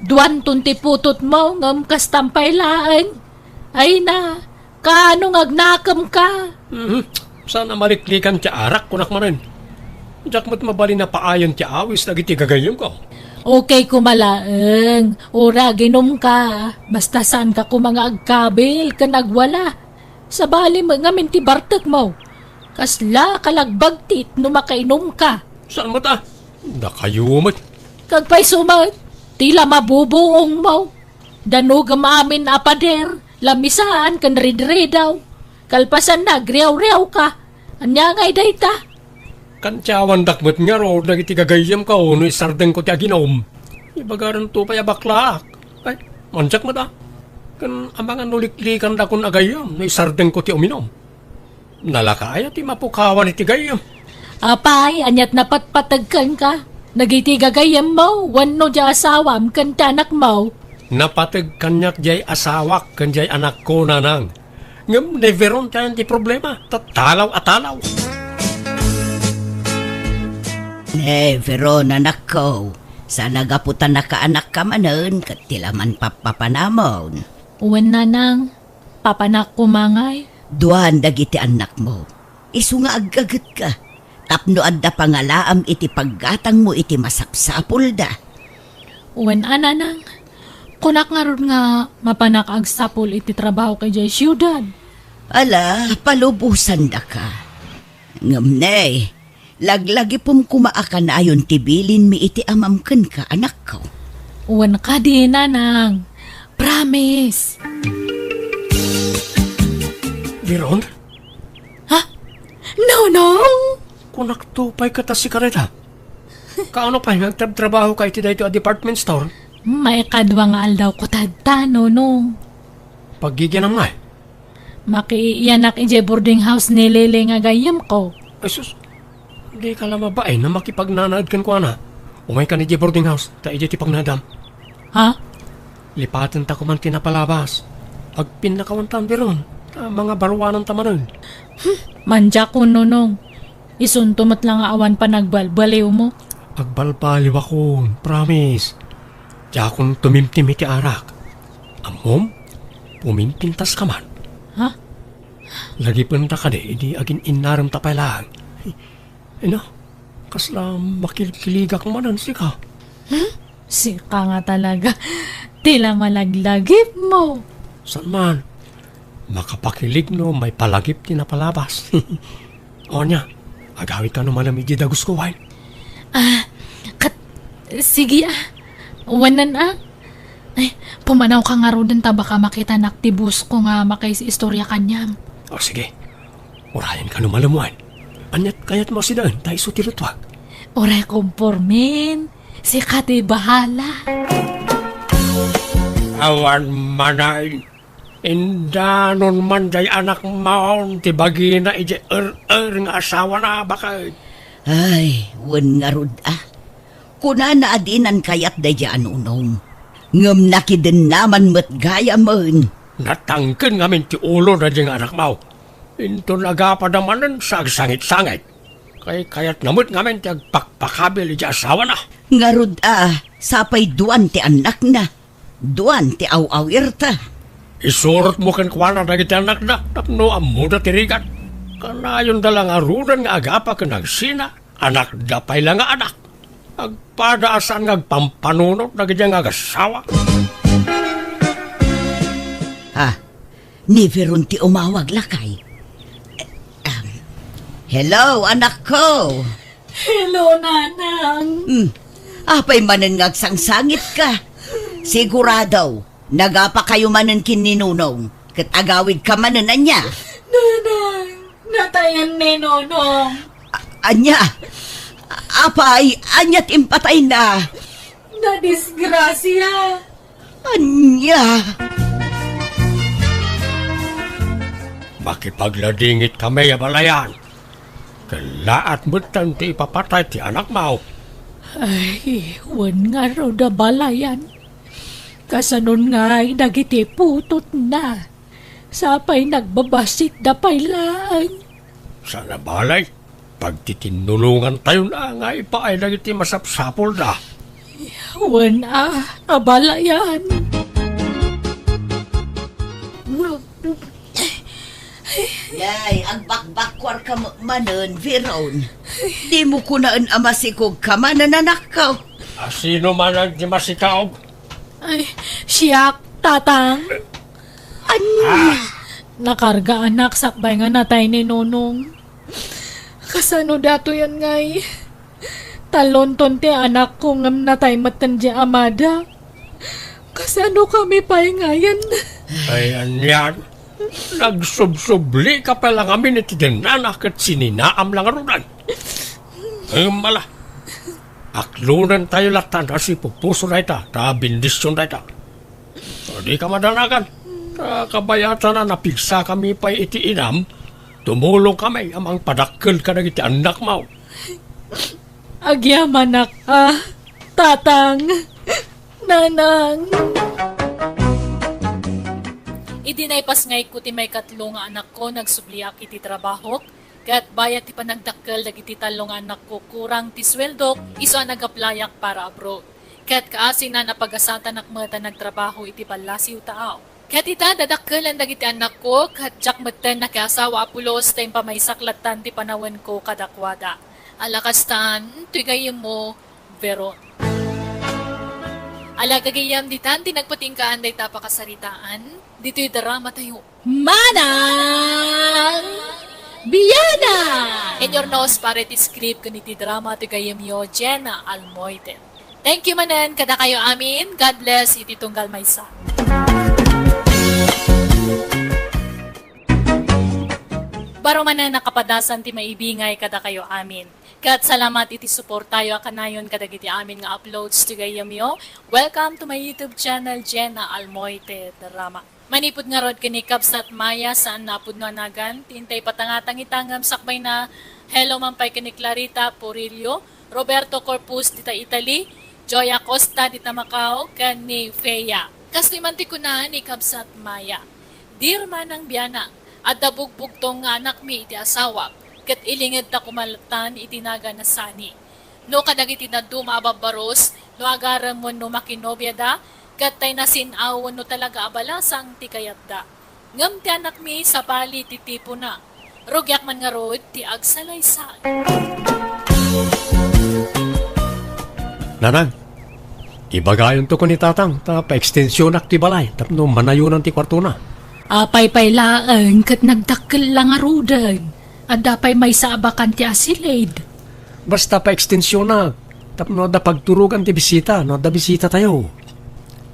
Duanton ti putotmo ngem kastam pay laeng. Ay na, kaano nga agnakemka? Mhm. Saan a maliklikan ti arak, kunak manen. Diak met mabalin a paayen ti awis dagiti gagayyemko. Okay koma laeng, uray aginumka. Basta saanka koma nga agkabil ken agwala. Sabali met ngamin ti bartekmo. Kasla kalagbagtit no makainumka. Saan met a? Dakayo met. Kagpayso met, ti la mabubuongmo. Danogem amin a pader, lamisaan ken ridridaw. Kalpasanna, agriawriawka. Ania ngay dayta? Kantiawandak met ngarud dagiti gagayyemko no isardengko ti aginum. Ibagadanto pay a baklaak. Ay, mansiak met a. Ken amangan no liklikandakon a gayyem no isardengko ti uminum. Nalaka aya ti mapukawan iti gayyem? Apay, aniat napatpateg kenka? Dagiti gagayyemmo wenno diay asawam ken ti anakmo? Napateg kaniak diay asawak ken diay anakko, nanang. Ngem never on ti ayan ti problema, ta talaw a talaw. Never on, anakko. Saan a gapu ta nakaanakka manen ket ti la man pappapanamon. Wen, nanang, papanak koma ngay. Duan dagiti annakmo. Isu nga aggagetka tapno adda pangalaam iti paggatangmo iti masapsapulda. Wen a, nanang, kunak ngarud nga mapanak agsapul iti trabahok idiay siudad. Ala, palubosandaka. Ngem ne, laglagipem koma a kanayon ti bilinmi iti amam kenka, anakko. Wen kadi, nanang. Promise. Veron? Ha? Nonong? Kunakto pay ket a sika dayta. Kaano pay nga agtrabtrabahoka iti daytoy a department store? Maikadua nga aldawko tatta, Nonong. Paggigianam ngay? Makiiyanak idiay boarding house ni Lele nga gayyemko. Ay sus, dika la mabain a makipagnanaed kenkuana. Umaykan idiay boarding house, ta idiay ti pagnaedam. Ha? Lipatenta koma ti napalabas. Agpinnakawantan, Veron, ta mangabaruananta manen. Hmm, mandiakon, Nonong. Isunto met la nga awan panagbalbaliwmo. Agbalbaliwakon, promise. Diakon tumimtim iti arak. Ammom, pumimpintaska man. Ha? Lagipenta kadi idi agin-innaremta pay laeng. Ina, kasla makilkiligak manen sika. Hmm? Sika nga talaga. Ti la malaglagipmo. Saan man? Makapakilig no maipalagip ti napalabas. O ania, agawidka no malem iti dagusko, wen? Ah, kat-, sige ah. Wanan ah. Ay, pumanawka ngaruden ta baka makitanak ti boss ko nga makaistorya kaniam. O sige. Urayenka no malem, wen? Aniat kayatmo a sinaen ta isu ti luttuak? Uray kompormen. Sika ti bahala. Awan manen. Indanon man diay anakmon ti bagina idiay er-er nga asawana, baket. Ay, wen ngarud a. Kunana a dinan kayat daydiay a Nonong. Ngem nakidennaman met gayamen. Natangken ngamin ti ulo daydiay nga anakmo. Inton agapada manen sa agsangitsangit. Kaykayatna met ngamin ti agpakpakabil iti asawana. Ngarud a, sapay duan ti annakna, duan ti aw-awirta. Isurotmo kenkuana dagiti annakda tapno ammoda ti rigat. Kanayonda la ngaruden nga agapa ken agsina, anakda pay la nga anak. Agpada a saan nga agpampanunot dagiti nga agasawa. Ah, ni Veron ti umawag, lakay. Ahem. Hello, anakko. Hello, Nanang. Hmm. Apay manen nga agsangsangitka? Sigurado, nagapakayo manen ken ni Nonong, ket agawidka manen, ania? Nanang, natayen ni Nonong. A-, ania? Apay, ania ti impatayna? Nadisgrasia. Ania? Makipagladingit kami a balayan. Kellaat metten ti ipapatay ti anakmo. Ay, wen ngarud a balayan. Kasanon ngay dagiti putotna? Sapay nagbabassit da pay laeng. Saan a balay, pagtitinnulongantayon a nga ipaay dagiti masapsapulda. Wen a, abalayan. Yay, agbakbakkuarka met manen, Veron. Dimo kunaen a masikogka manen, anakko. A sino manen ti masikaog? Ay, siak, Tatang. Ania? Ah! Nakarga anak sakbay nga natay ni Nonong. Kasano datoyen ngay? Talonton ti anakko ngem natay metten di amada. Kasano kami pay ngayen? Ay, anian? Nagsubsublika pay la ngamin iti dennana ket sininaam la ngaruden. Ngem ala, aklonentayo latta a sipupuso dayta, ta bendision dayta. Dika madanagan. Ta kabayatan a napigsakami pay iti inam, tumulongkami a mangpadakkel kadagiti annakmo. Agyamanak a, Tatang, Nanang. Idi naipasngayko ti maikatlo nga anakko, nagsubliak iti trabahok, ket bayat ti panagdakkel dagiti tallo nga annakko, kurang ti sueldok, isu a nag-applyak para abroad. Ket kaasinan a pagasatanak met a nagtrabaho iti ballasiw taaw. Ket ita, dadakkelen dagiti annakko, ket diak metten nakiasawa a pulos ta impamaysak lattan ti panawenko kadakuada. Ala kastan, ti gayyemmo, Veron. Ala gagayyem, ditan ti nagpatinggaan dayta a pakasaritaan, ditoy dramatayo. Manang Biana! In your nose, pare ti script ken iti drama ti gayyemyo, Jenna Almoite. Thank you manen kadakayo amin. God bless iti tunggal maysa. Baro manen a kapadasan ti maibingay kadakayo amin. Ket salamat iti suportayo a kanayon kadagiti amin nga uploads ti gayyemyo. Welcome to my YouTube channel, Jenna Almoite Drama. Manipud ngarud ken ni Kabsat Maya, saan a pudno a nagan, ti intay patangatang ita ngem sakbayna, hello man pay ken ni Clarita Porillo, Roberto Corpus dita Italy, Joy Acosta dita Macau, ken ni Fea. Kastoy man ti kuna ni Kabsat Maya, "Dear Manang Biana, adda bugbugtong nga anakmi iti asawak, ket ilingedta koma lattan iti nagan a Sani. No kadagiti dadduma a babbaros, no agarem wenno makinobiada, ket tay nasin-aw wenno talaga a balasang ti kayatda. Ngem ti anakmi, sabali ti tipona. Rugiak man ngarud ti agsalaysay." Nanang, ibagayonto ken ni Tatang ta paekstensionak ti balay tapno manayonan ti kuartona. Apay pay laeng ket nagdakkel la ngaruden. Adda pay maysa a bakante a silid. Basta paekstensionak tapno adda pagturogan ti bisita no adda bisitatayo.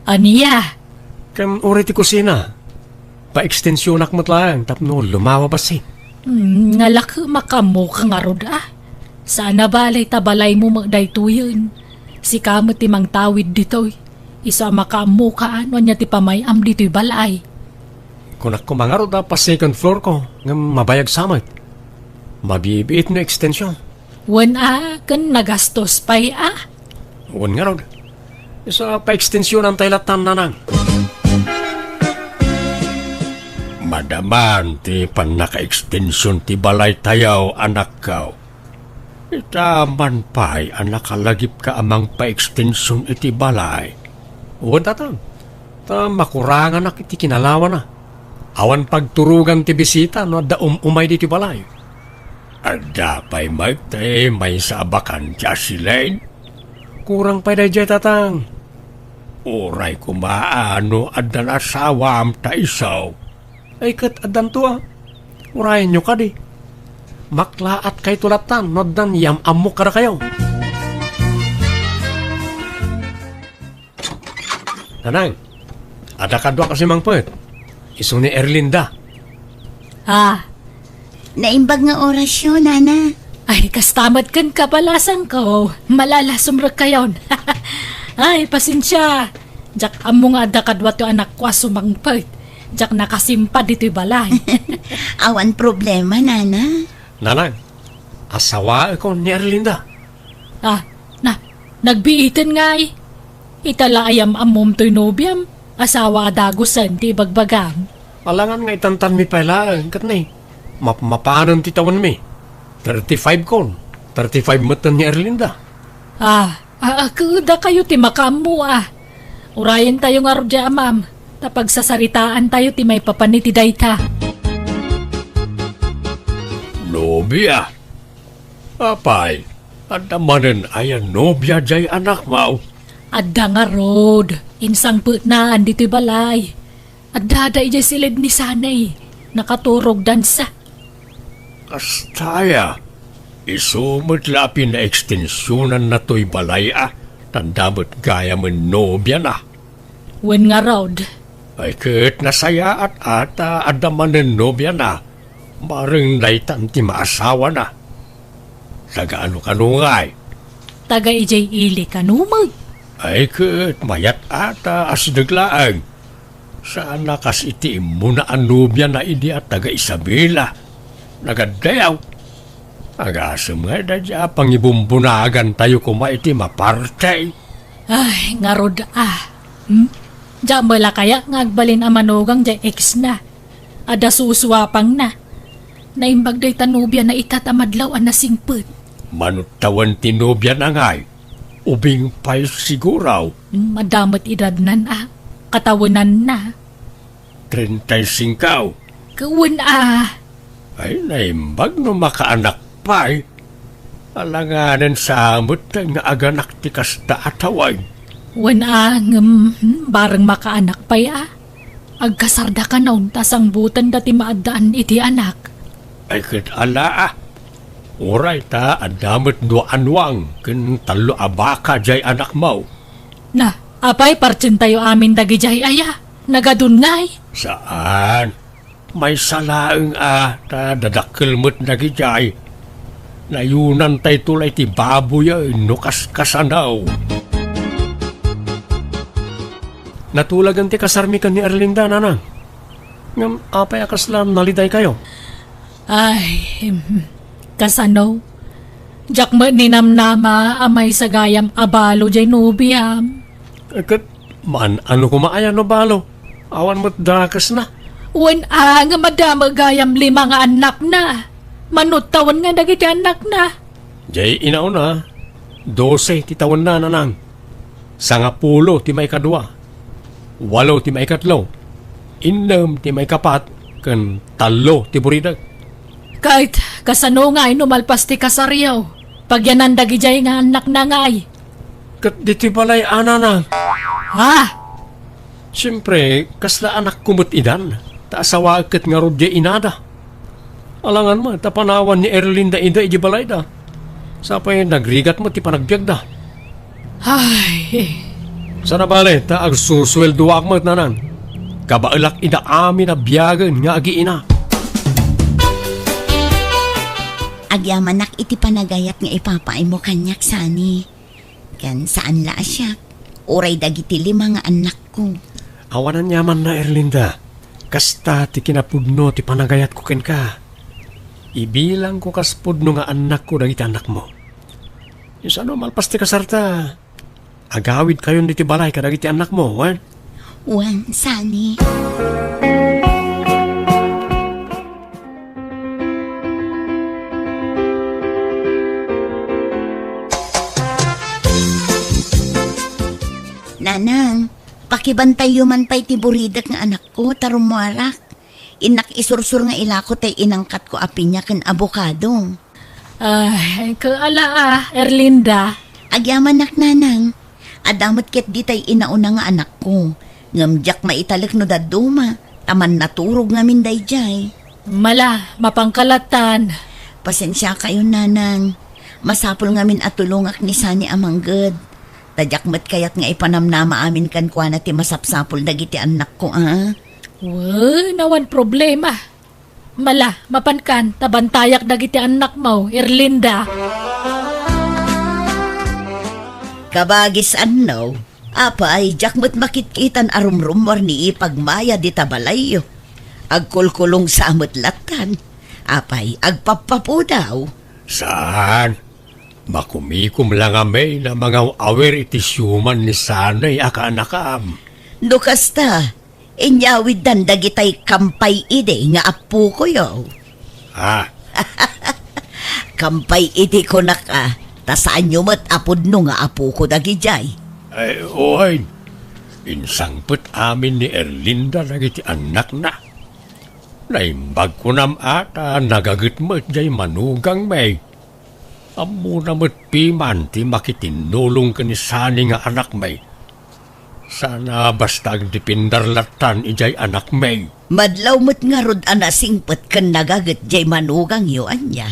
Ania? Ken uray ti kusina, paekstensionak met laeng tapno lumawa bassit. Hmm, nalakemak a ammoka ngarud a. Saan a bale ta balaymo met daytoyen. Sika met ti mangtawid ditoy. Isu a makaammoka no ania ti pamay-am ditoy balay. Kunak koma ngarud a pa-second floor ko, ngem mabayag sa met. Mabibiit no ekstension. Wen a, ken nagastos pay a. Wen ngarud. Isu a paekstensionan tay lattan, Nanang. Madaman ti pannakaekstension ti balaytayo, anakko. Ita man pay a nakalagipka a mangpaekstension iti balay. Wen, tatang, ta makuranganak iti kinalawana. Awan pagturogan ti bisita no adda um-umay ditoy balay. Adda pay met ti maysa a bakante a siled? Kurang pay daydiay, tatang. Uray koma a no addan asawam ta isu. Ay, ket addanto a. Urayenyo kadi. Maklaatkayto lattan no addan yam-ammok kadakayo. Nanang, adda kaduak a simangpet. Isu ni Erlinda. Ah, Naimbag nga orasyo, nana. Ay, kasta met ken kabalasangko. Malalasumrekkayon. Ay, pasensia. Diak ammo nga adda kaduato anakko a sumangpet. Diak nakasimpa ditoy balay. Awan problema, nana. Nanang, asawaekon ni Erlinda. Ah, na, nagbiiten ngay. Ita la a yam-ammom toy nobiam, asawa a dagusen ti ibagbagam. Alangan nga itantanmi pay laeng, ket ni, mapmapanen ti tawenmi. Thirty-five kon, thirty-five metten ni Erlinda. Ah, ah, ah, ket dakayo ti makaammo, ah. Urayentayo ngarud diay amam, ta pagsasaritaantayo ti maipapan iti dayta. Nobia? Apay, adda manen aya nobia diay anakmo? Adda ngarud, insangpetnaan ditoy balay. Addada idiay siled ni Sanay, nakaturog dansa. Kasta aya, isu met la a pinaekstensionanna toy balay a, ta adda met gayamen nobiana. Wen ngarud. Ay ket nasayaat a ta adda manen nobiana. Bareng daytan ti maasawana. Taga ano kano ngay? Taga idiay ili kano met. Ay ket mayat a ta asideg laeng. Saan a kas iti immuna a nobiana idi a taga Isabela. Nagaddayaw. Agasem nga daydiay a pangibumbunagantayo koma iti maparti. Ay, ngarud a. Hmm? Diak met la kaya nga agbalin a manugang diay ex na. Adda susuapangna. Naimbag dayta nobiana ita ta madlaw a nasingpet. Mano tawen ti nobiana ngay? Ubing pay siguro. Hmm, adda met edadnan a. Katawenanna. Treinta y cinco. Wen a. Ay, naimbag no makaanak pay. Alanganen sa met nga aganak ti kasta a tawen. Wen a, ngem, hmm, bareng makaanak pay a. Agkasarda kanon ta sangbutenda ti maaddaan iti anak. Ay, ket ala a. Uray ta adda met dua a nuang ken tallo a baka diay anakmo. Na, apay, partientayo amin dagidiay aya? Nagadun ngay? Saan. Maysa laeng a ta dadakkel met dagidiay. Nayunantayto la iti baboyen no kaskasano. Natulagen ti kasarmi ken ni Erlinda, nanang. Ngem apay a kasla nalidaykayo? Ay, hmm, kasano? Diak met ninamnama a maysa gayam a balo diay nobiam. Eh, ket man-ano koma aya no balo? Awan met dakesna. Wen a, ngem adda met gayam lima nga annakna. Mano tawen nga dagiti annakna? Diay inauna, dose ti tawenna, nanang. Sangapulo ti maikadua, walo ti maikatlo, innem ti maikapat, ken tallo ti buridek. Ket kasano ngay no malpas ti kasaryo? Pagyanan dagidiay nga annakna ngay. Ket ditoy balay a, nanang. Ha? Siempre, kasla anakko met idan, ta asawaek ket ngarud diay inada. Alangan met ta panawan ni Erlinda ida idiay balayda. Sapay nagrigat met ti panagbiagda. Ay. Sana bale, ta agsusueldoak met, nanang. Kabaelak ida amin a biagen nga agiina. Agyamanak iti panagayat nga ipapaaymo kaniak, Sani. Ken saan la a siak, uray dagiti lima nga annakko. Awan aniamanna, Erlinda. Kasta ti kinapudno ti panagayatko kenka. Ibilangko kas pudno nga annakko dagiti annakmo. Isano malpas ti kasarta, agawidkayon ditoy balay kadagiti annakmo, wen? Wen, Sani. Kibantayyo man pay ti buridek nga anakko, ta rummuarak. Innak isursur nga ilako tay inangkatko a piña ken abokado. Ay, kaala a, Erlinda. Agyamanak, nanang. Adda met ketdi tay inauna nga anakko. Ngem diak maitalek no dadduma, ta mannaturog ngamin daydiay. Mala, mapanka lattan. Pasensiakayon, nanang. Masapul ngamin a tulongak ni Sani a mangged. Ta diak met kayat nga ipanamnama amin kenkuana ti masapsapul dagiti annakko, a? Wen, awan problema. Mala, mapankan, ta bantayak dagiti annakmo, Erlinda. Kabagis anno, apay, diak met makitkitan a rumrummuar ni ipagmaya dita balayyo. Agkulkulong sa met lattan. Apay, agpappapudaw. Saan? Makumikom la ngamin a mangaw-awir iti siuman ni Sanay a kaanakam. No kasta, inyawiddan dagitay kampay idi nga appokoyo. Ha? Kampay idi kunak a, ta saanyo met a pudno nga apoko dagidiay. Ay, wen. Insangpet amin ni Erlinda dagiti annakna. Naimbag kunam a ta nagaget met jay manugangmi. Ammona met piman ti makitinnulong ken ni Sani nga anakmi. Sana basta agdependar lattan idiay anakmi. Madlaw met ngarud a nasingpet ken nagaget jay manugangyo, ania?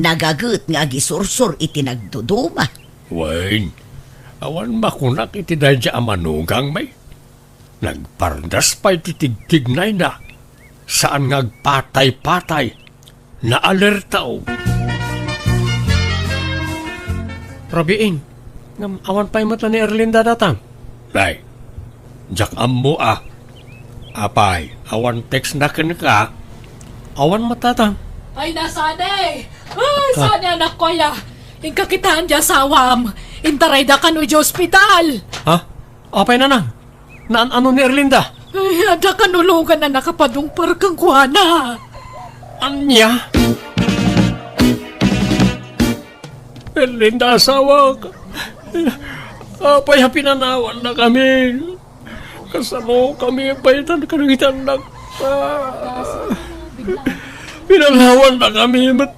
Nagaget nga agisursur iti nagduduma. Wen, awan makunak iti daydiay a manugangmi. Nagpardas pay ti tigtignayna. Saan nga agpatay-patay. Naalerta. Rabiin, ngem awan pay met la ni Erlinda datang. Nay, diak ammo a. Apay, awan text na kenka? Awan met datang. Ay, na Sani! Ay, Sani, anakko aya! Inka kitaen ti asawam. Intarayda kano idiay ospital. Ha? Apay, nanang? Naan-ano ni Erlinda? Ay, adda kanulogan a nakapadungpar kenkuana. Ania? Erlinda, asawak. Apay a pinanawannakami? Kasanokami pay tan kadagiti annakta? Pinanawannakami met.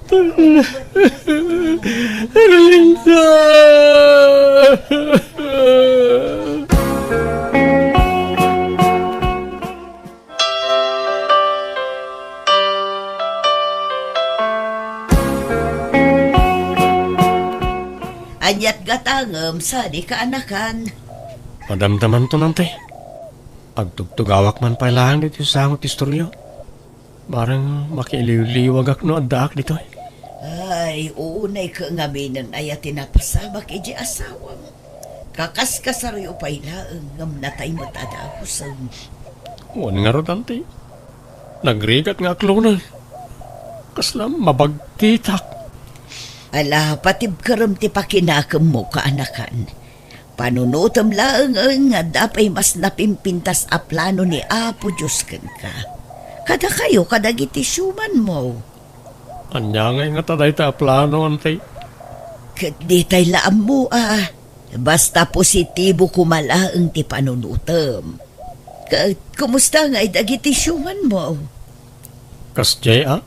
Erlinda! Aniat gatangem sadi kaanakan? Madamdamanto, Auntie. Agtugtugawak man pay laeng ditoy sango ti istoryo. Bareng makiiliwliwagak no addaak ditoy. Ay, unay ket ngaminen aya ti napasamak iti asawam. Kakaskasaryo pay laeng ngem natay met a dagusen. Wen ngarud, Auntie. Nagrigat nga aklongen. Kasla mabagtitak. Ala, patibkerem ti pakinakemmo, kaanakan. Panunotem laeng nga adda pay mas napimpintas a plano ni Apo Dios kenka. Kadakayo kadagiti siumanmo. Ania ngay ngata dayta a plano, Auntie? Ket ditay la ammo a. Basta positibo koma laeng ti panunotem. Ket kumusta ngay dagiti siumanmo? Kasdiay a?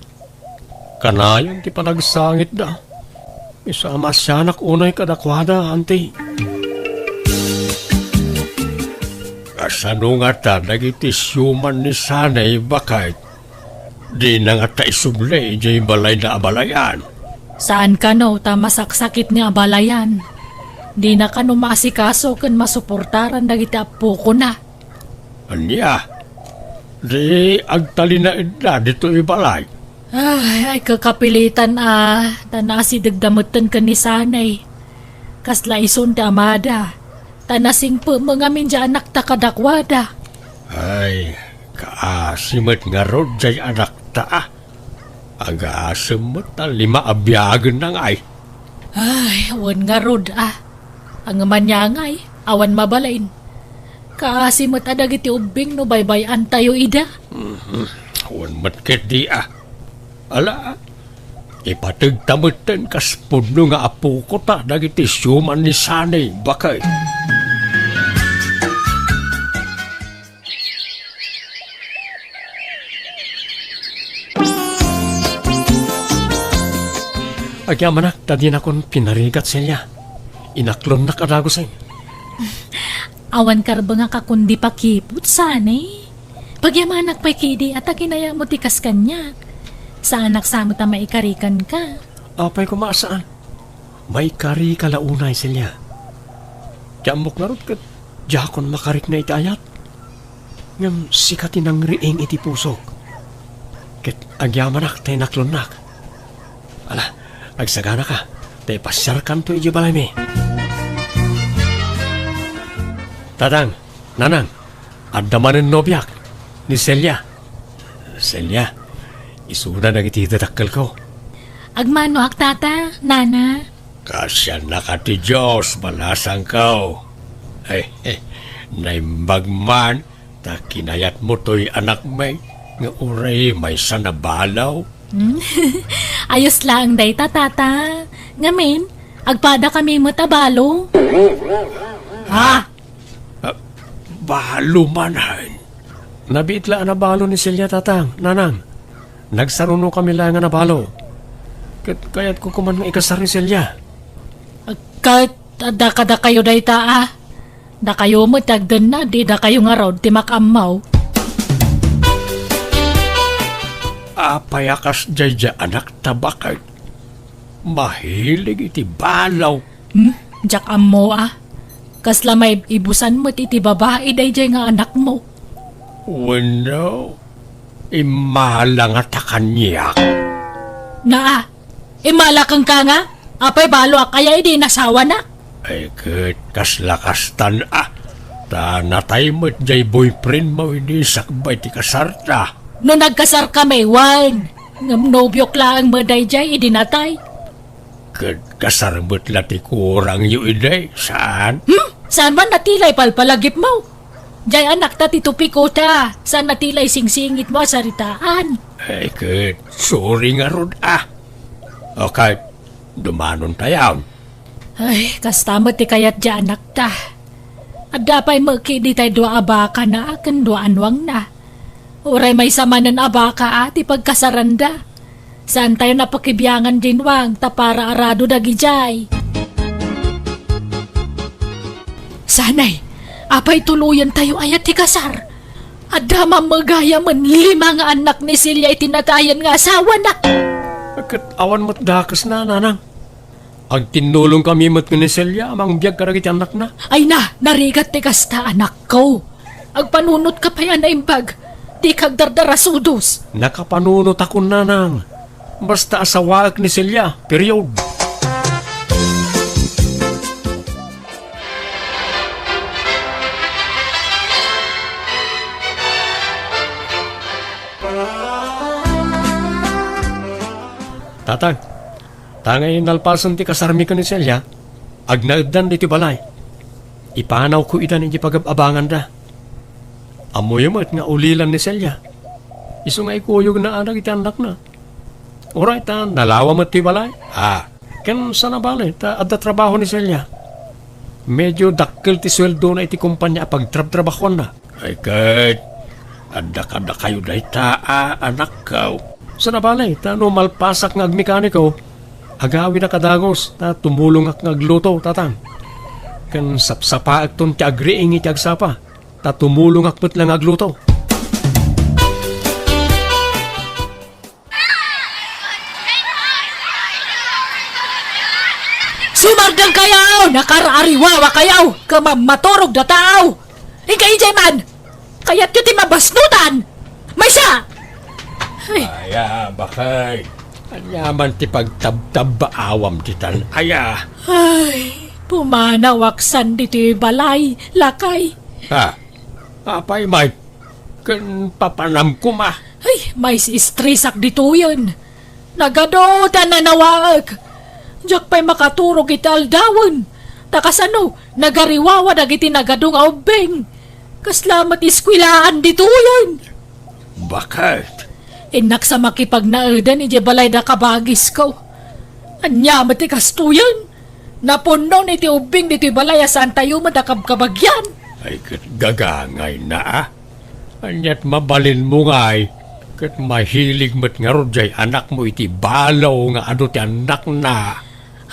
Kanayon ti panagsangitda. Isu a maasianak unay kadakuada, Auntie. Kasano ngata dagiti siuman ni Sanay, baket? Dina ngata isubli idiay balayna a balayan? Saan kano ta masaksakit nga abalayan. Dina kano maasikaso ken masuportaran dagiti appokona. Ania? Di agtalinaedda ditoy balay? Ay, ay, kakapilitan a, ta naasidegda metten ken ni Sanay. Kasla isun ti amada, ta nasingpet met ngamin ti anakta kadakuada. Ay, kaasi met ngarud ti anakta a. Agasem met ta lima a biagenna ngay. Ay, wen ngarud a. Ngem ania ngay, awan mabalin. Kaasi met a dagiti ubbing no baybay-antayo ida. Mhm. Wen met ketdi a. Ala, ipategta metten kas pudno nga appokota dagiti siuman ni Sanay, baket. Agyamanak ta dinakon pinarigat, Celia. Inaklonnak a dagusen. Awan karbengak a kundi pakiput, saan eh. Pagyamanak pay kidi a ta kinayatmo ti kas kaniak. Saanak sa met a maikarikanka. Apay koma a saan? Maikarika la unay, Celia. Ti ammok ngarud ket diakon makarikna iti ayat. Ngem sika ti nangriing iti pusok. Ket agyamanak ta inaklonnak. Ala, agsaganaka, ta ipasiarkanto idiay balaymi. Tatang, nanang, adda manen nobiak, ni Celia. Celia, isuna dagiti dadakkelko. Agmanoak, tata, nana. Kaasiannaka ti Dios, balasangko. Eh, eh, naimbag man, ta kinayatmo toy anakmi, nga uray maysa a balo. Hmm? Ayos laeng dayta, tata. Ngamin, agpada kami met a balo. Ha? Ah, balo man, hay. Nabiit la a nabalo ni Celia, tatang, nanang. Nagsaruno kami laeng a nabalo. Ket kayatko koma nga ikasar ni Celia. Ket adda kadakayo dayta, a. Dakayo met ti agdennad, di dakayo ngarud ti makaammo. Apay a kasdiay diay anakta, baket? Mahilig iti balo. Hmm? Diak ammo, a. Kasla maibusan met iti babai daydiay nga anakmo. Wenno, immala ngata kaniak? Naa, immala kenka nga? Apay baloak aya idi inasawanak? Ay, ket kasla kastan, a. Ta natay met diay boyfriendmo idi sakbay ti kasarta. No nagkasarkami, wen. Ngem nobiok laeng met daydiay idi natay. Ket kasar met la ti kurangyo idi, saan? Hmm? Saan man a ti la ipalpalagipmo? Diay anakta ti topiko ta, saan a ti la isingsingitmo a saritaan? Ay, ket, sorry ngarud, a. Okay, dumanontayon. Ay, kasta met ti kayat diay anakta. Adda pay met kadi tay dua a bakana ken dua a nuangna. Uray maysa manen a baka a ti pagkasaranda. Saantayon a pakibiangan diay nuang ta para arado dagidiay. Sanay, apay tuloyentayo aya ti kasar? Adda man met gayamen lima nga annak ni Celia iti natayen nga asawana. Ket awan met dakesna, nanang. Agtinnulongkami met ken ni Celia a mangbiag kadagiti annakna. Ay na, narigat ti kasta, anakko. Agpanunotka pay a naimbag, dika agdardarasudos. Nakapanunotakon, nanang. Basta asawaek ni Celia, period. Tatang, ta ngay nalpasen ti kasarmi ken ni Celia, agnaeddan ditoy balay. Ipanawko idan iti pagab-abanganda. Ammoyo met nga ulilan ni Celia. Isu nga ikuyogna a dagiti annakna. Uray ta nalawa met toy balay. A, ken saan a bale ta adda trabaho ni Celia. Medio dakkel ti sueldona iti kompania a pagtrabtrabahuanna. Ay ket, adda kadakayo dayta a anakko. Saan a bale, ta no malpasak nga agmekaniko, agawidak a dagus, ta tumulongak nga agluto, tatang. Ken sapsapaekton ti agriing iti agsapa, ta tumulongak met la nga agluto. Sumardengkayo! Nakaar-ariwawakayo! Ket mammaturog datayo! Inkay idiay man! Kayatyo ti mabasnutan! Maysa! Ay. Aya, baket. Ania man ti pagtabtabbaawam ditan aya? Ay, pumanawak san ditoy balay, lakay. Ha? Apay, Mike? Ken papanam koma. Ay, mais-estresak ditoyen. Nagadu ta nanawaek. Diak pay makaturog iti aldawen. Ta kasano, nagariwawa dagiti nagadu nga ubbing. Kasla met eskuelaan ditoyen. Baket? Innak sa makipagnaedan idiay balay da kabagisko. Ania met ti kastoyen? Napunnon iti ubbing ditoy balay a saantayo met a kabkabagian. Ay, ket gagangayna, a. Aniat mabalinmo ngay? Ket mahilig met ngarud jay anakmo iti balo nga adu ti annakna.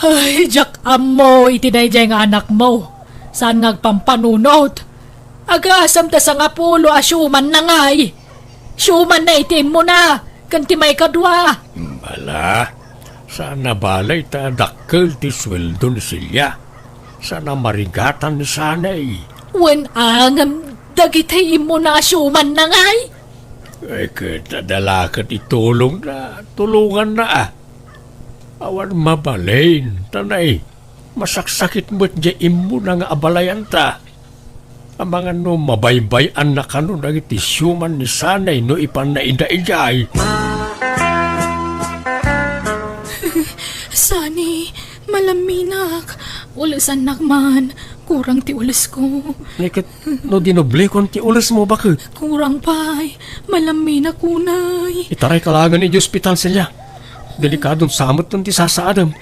Ay, diak ammo iti daydiay nga anakmo. Saan nga agpampanunot? Agasam ta sangapulo a siumanna ngay. Siumanna iti immuna, ken ti maikadua. Bala, saan a balay ta dakkel ti sueldo ni Celia. Saan a marigatan ni Sanay. Wen a ngem dagiti immuna a siumanna ngay? Ay, ket adda la ket itulongna, tulonganna a. Awan mabalin, ta nay, masaksakit met diay immuna nga abalayanta. Amangan no mabaybay-anna kano dagiti siuman ni Sanay no ipanna ida idiay. Sani, malamminak. Ulesannak man. Kurang ti ulesko. Ni ket no dinublikon ti ulesmo, baket? Kurang pay. Malamminak unay. Itarayka laengen iti ospital, Celia. Delikadon sa met ti sasaadem.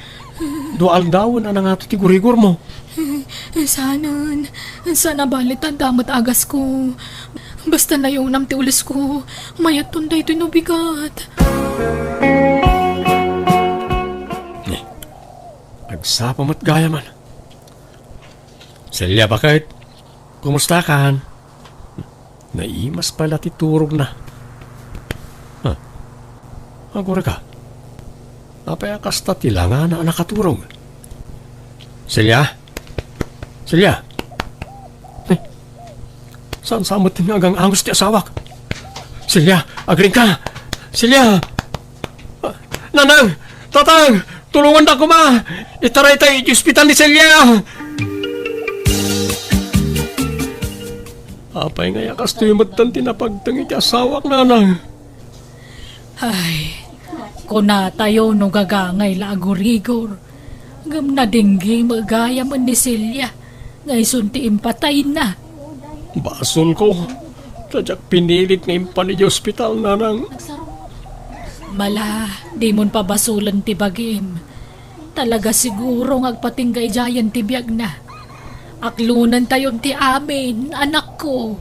Dua aldawen a nangato ti gurigormo. Saanen, saan a bale ta adda met agasko. Basta nayunam ti ulesko, mayatton daytoy no bigat. Agsapa met gayamen. Celia, baket? Kumustakan? Naimas pay la ti turogna. Ha? Agurayka. Apay a kasta ti langana a nakaturog? Celia? Celia? Eh, saan sa met nga agang-angus ti asawak? Celia, agriingka! Celia! Ah, Nanang! Tatang! Tulongannak koma! Itaraytay iti ospital ni Celia! Apay ngay a kastoy metten ti napagteng iti asawak, Nanang? Ay, kunatayo no gagangay la a gurigor, ngem nadinggi met gayamen ni Celia nga isun ti impatayna. Basolko, ta diak pinilit nga impan idiay ospital, Nanang. Mala, dimon pabasolen ti bagim. Talaga siguro nga agpatingga idiayen ti biagna. Aklonentayon ti amin, anakko.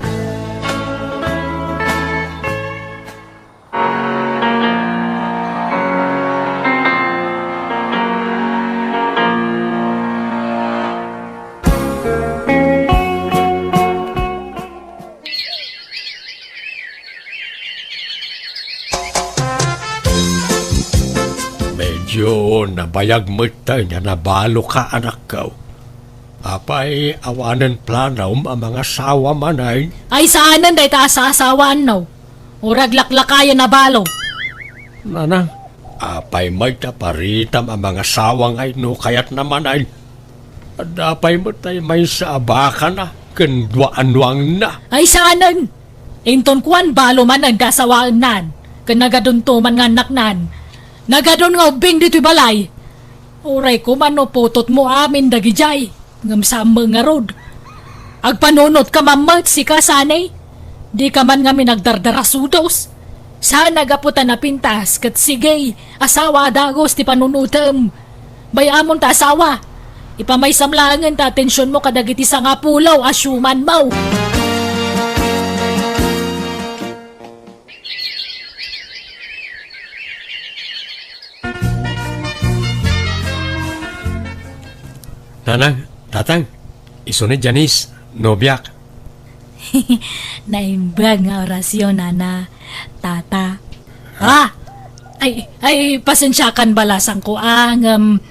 Medyo nabayag metten a nabaloka, anakko. Apay, awanen planom a mangasawa manen? Ay, saanen dayta a saasawaanno. Uray aglaklakayen a balo. Nanang, apay met ta paritam a mangasawa ngay no kayatna manen? Adda pay met tay maysa a bakana ken dua a nuangna. Ay, saanen! Inton kuan, balo manen ti asawaennan, ken nagadunto man nga annaknan. Nagadun nga ubbing ditoy balay. Uray koma no putotmo amin dagidiay, ngem saan met ngarud. Agpanunotka man met, sika, Sani. Dika man ngamin agdardarasudos. Saan a gapu ta napintas ket sige, asawa a dagus ti panunotem. Bay-amon ta asawa. Ipamaysam laengen ta atensionmo kadagiti sangapulo a siumanmo. Nanang, Tatang, isu ni Janice, nobiak. Naimbag nga orasyon, Nana, Tata. Ah! Ay, ay, pasensiakan, balasangko, ah, ngem,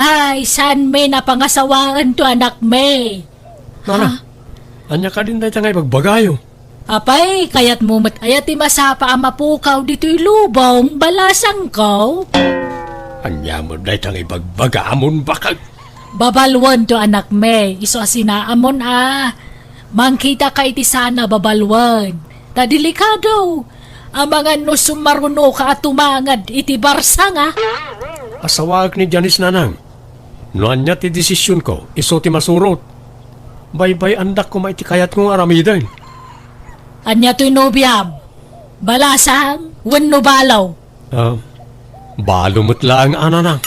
ay, saan mi napangasawaen to anak mi? Nana, ania kadin dayta nga ibagbagayo? Apay, kayatmo met aya ti masapa a mapukaw ditoy lubong, balasangko? Ania met dayta nga ibagbagamon, bakag? Babaluen to anak mi, isu a sinaamon a. Mangkitaka iti sana babaluen. Ta delikado. Amangan no sumarunoka a tumangad iti barsanga. Asawaek ni Janice, Nanang. No ania ti desisionko, isu ti masurot. Baybay-andak koma iti kayatko nga aramiden. Ania toy nobiam? Balasang wenno balo? Ah, balo met laeng, Nanang.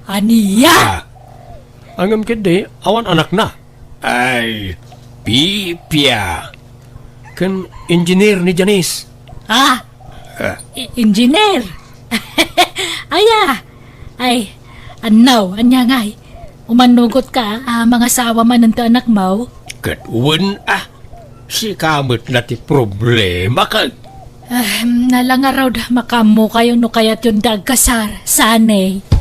Ania? Ah, ngem ketdi, awan anakna. Ay, pipia. Ken engineer ni Janice. Ah, Ah. I-, engineer! Aya! Ay, annaw, ania ngay? Umanugot ka, a, mangasawa manen ti anakmo? Ket wen, a, sika met la ti problema ket. Ah, nalangarod, makaammokayo no kayatyon da agkasar, sani.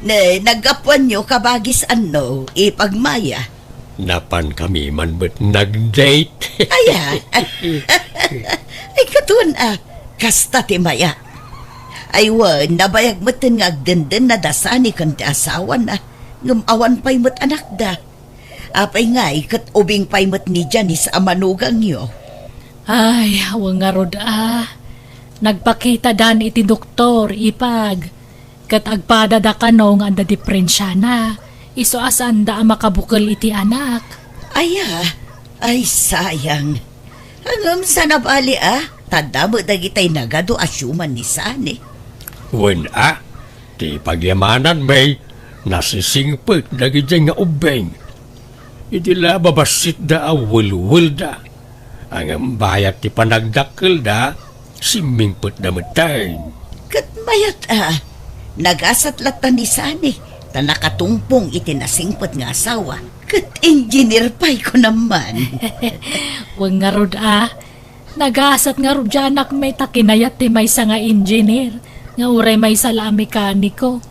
Ne, naggapuanyo kabagis anno, ipag Maya? Napankami man met nag-date. Aya? Ay, katon a, kasta ti Maya. Ay, wen, nabayag metten nga agdenden na da sani ken ti asawana, ngem awan pay met anakda. Apay ngay, ket ubing pay met ni Janice a manugangyo? Ay, awan ngarud a. Nagpakitadan iti doktor, ipag. Ket agpadada kano nga adda diperensiana. Isu a saanda a makabukel iti anak. Aya, ay sayang. Ngem saan a bali a, tadda met dagitay nagadu a siuman ni Sani. Wen a, ti pagyamananmi, nasisingpet dagidiay nga ubbing. Idi la babassitda a welwelda, ngem bayat ti panagdakkelda, simmingpetda metten. Ket mayat a, nagasat latta ni Sani, ta nakatungpong iti nasingpet nga asawa. Ket engineer pay, kunam man. Wen ngarud a, nagasat ngarud diay anakmi ta kinayat ti maysa nga engineer, nga uray maysa la a mekaniko.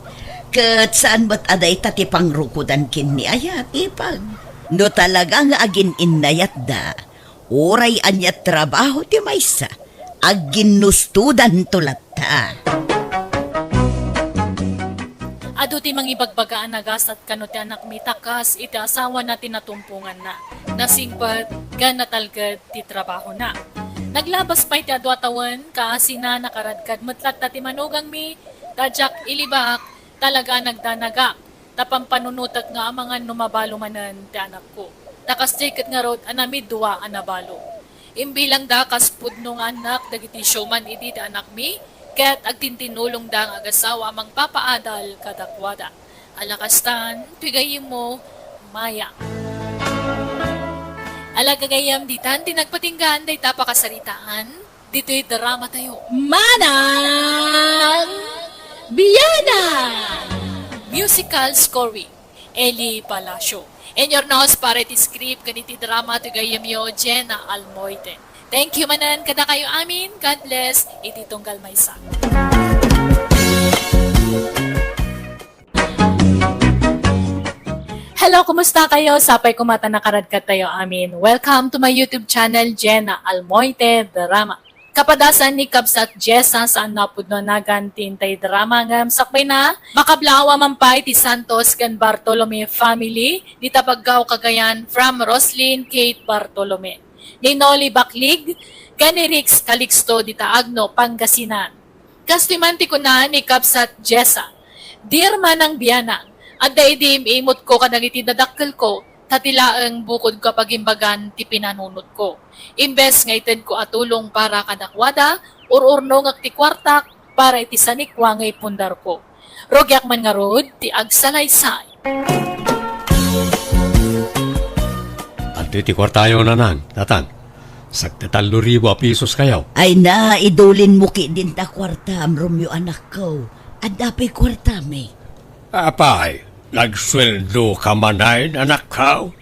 Ket saan met a dayta ti pangrukodan ken ni Ayat, ipag. No talaga nga agin-innayatda, uray ania trabaho ti maysa, agginnustodanto latta. Adu ti mangibagbaga a nagasat kano ti anakmi ta kas iti asawana ti natumponganna. Nasingpet ken natalged ti trabahona. Naglabas pay ti adu a tawen, kaasina nakaradkad met latta ti manugangmi, ta diak ilibak, talaga a nagdanagak, ta pampanunotek nga amangan no mabaalo manen ti anakko. Ta kasdiay ket ngarud a namidua a nabaalo. Imbilangda kas pudno nga annak dagiti siuman idi ti anakmi, ket agtintinulongda nga agasawa a mangpapaadal kadakuada. Ala kastan, ti gayyemmo, Maya. Ala gagayyem, ditan ti nagpatinggaan dayta a pakasaritaan, ditoy drama tayo. Manang Biana! Musical scoring, Eli Palacio. Inyo urnos para iti script ken iti drama ti gayyemyo, Jenna Almoite. Thank you manen kadakayo amin. God bless iti tunggal maysa. Hello, kumusta kayo? Sapay koma ta nakaradkad tayo amin. Welcome to my YouTube channel, Jenna Almoite Drama. Kapadasan ni Kabsat Jessa saan a pudno a nagan ti intay drama ngem sakbayna, makablaaw a man pay ti Santos ken Bartolome family, dita Baggao, Cagayan, from Roslyn Kate Bartolome, ni Noli Baclig, ken ni Rix Calixto dita Agno, Pangasinan. Kastoy man ti kuna ni Kabsat Jessa, "Dear Manang Biana, adda idi im-imotko kadagiti dadakkelko, ta ti laeng bukodko a pagimbagan ti pinanunotko. Imbes nga itedko a tulong para kadakuada, ur-urnongek ti kuartak para iti sanikua nga ipundarko. Rugiak man ngarud ti agsalaysay." Adtoy ti kuartayo, nanang, tatang. Sagdi tallo ribu a pisos kayo. Ay na, idulinmo ketdin ta kuartam, Romeo, anakko. Adda pay kuartami. Apay, nagsueldo ka manen, anakko?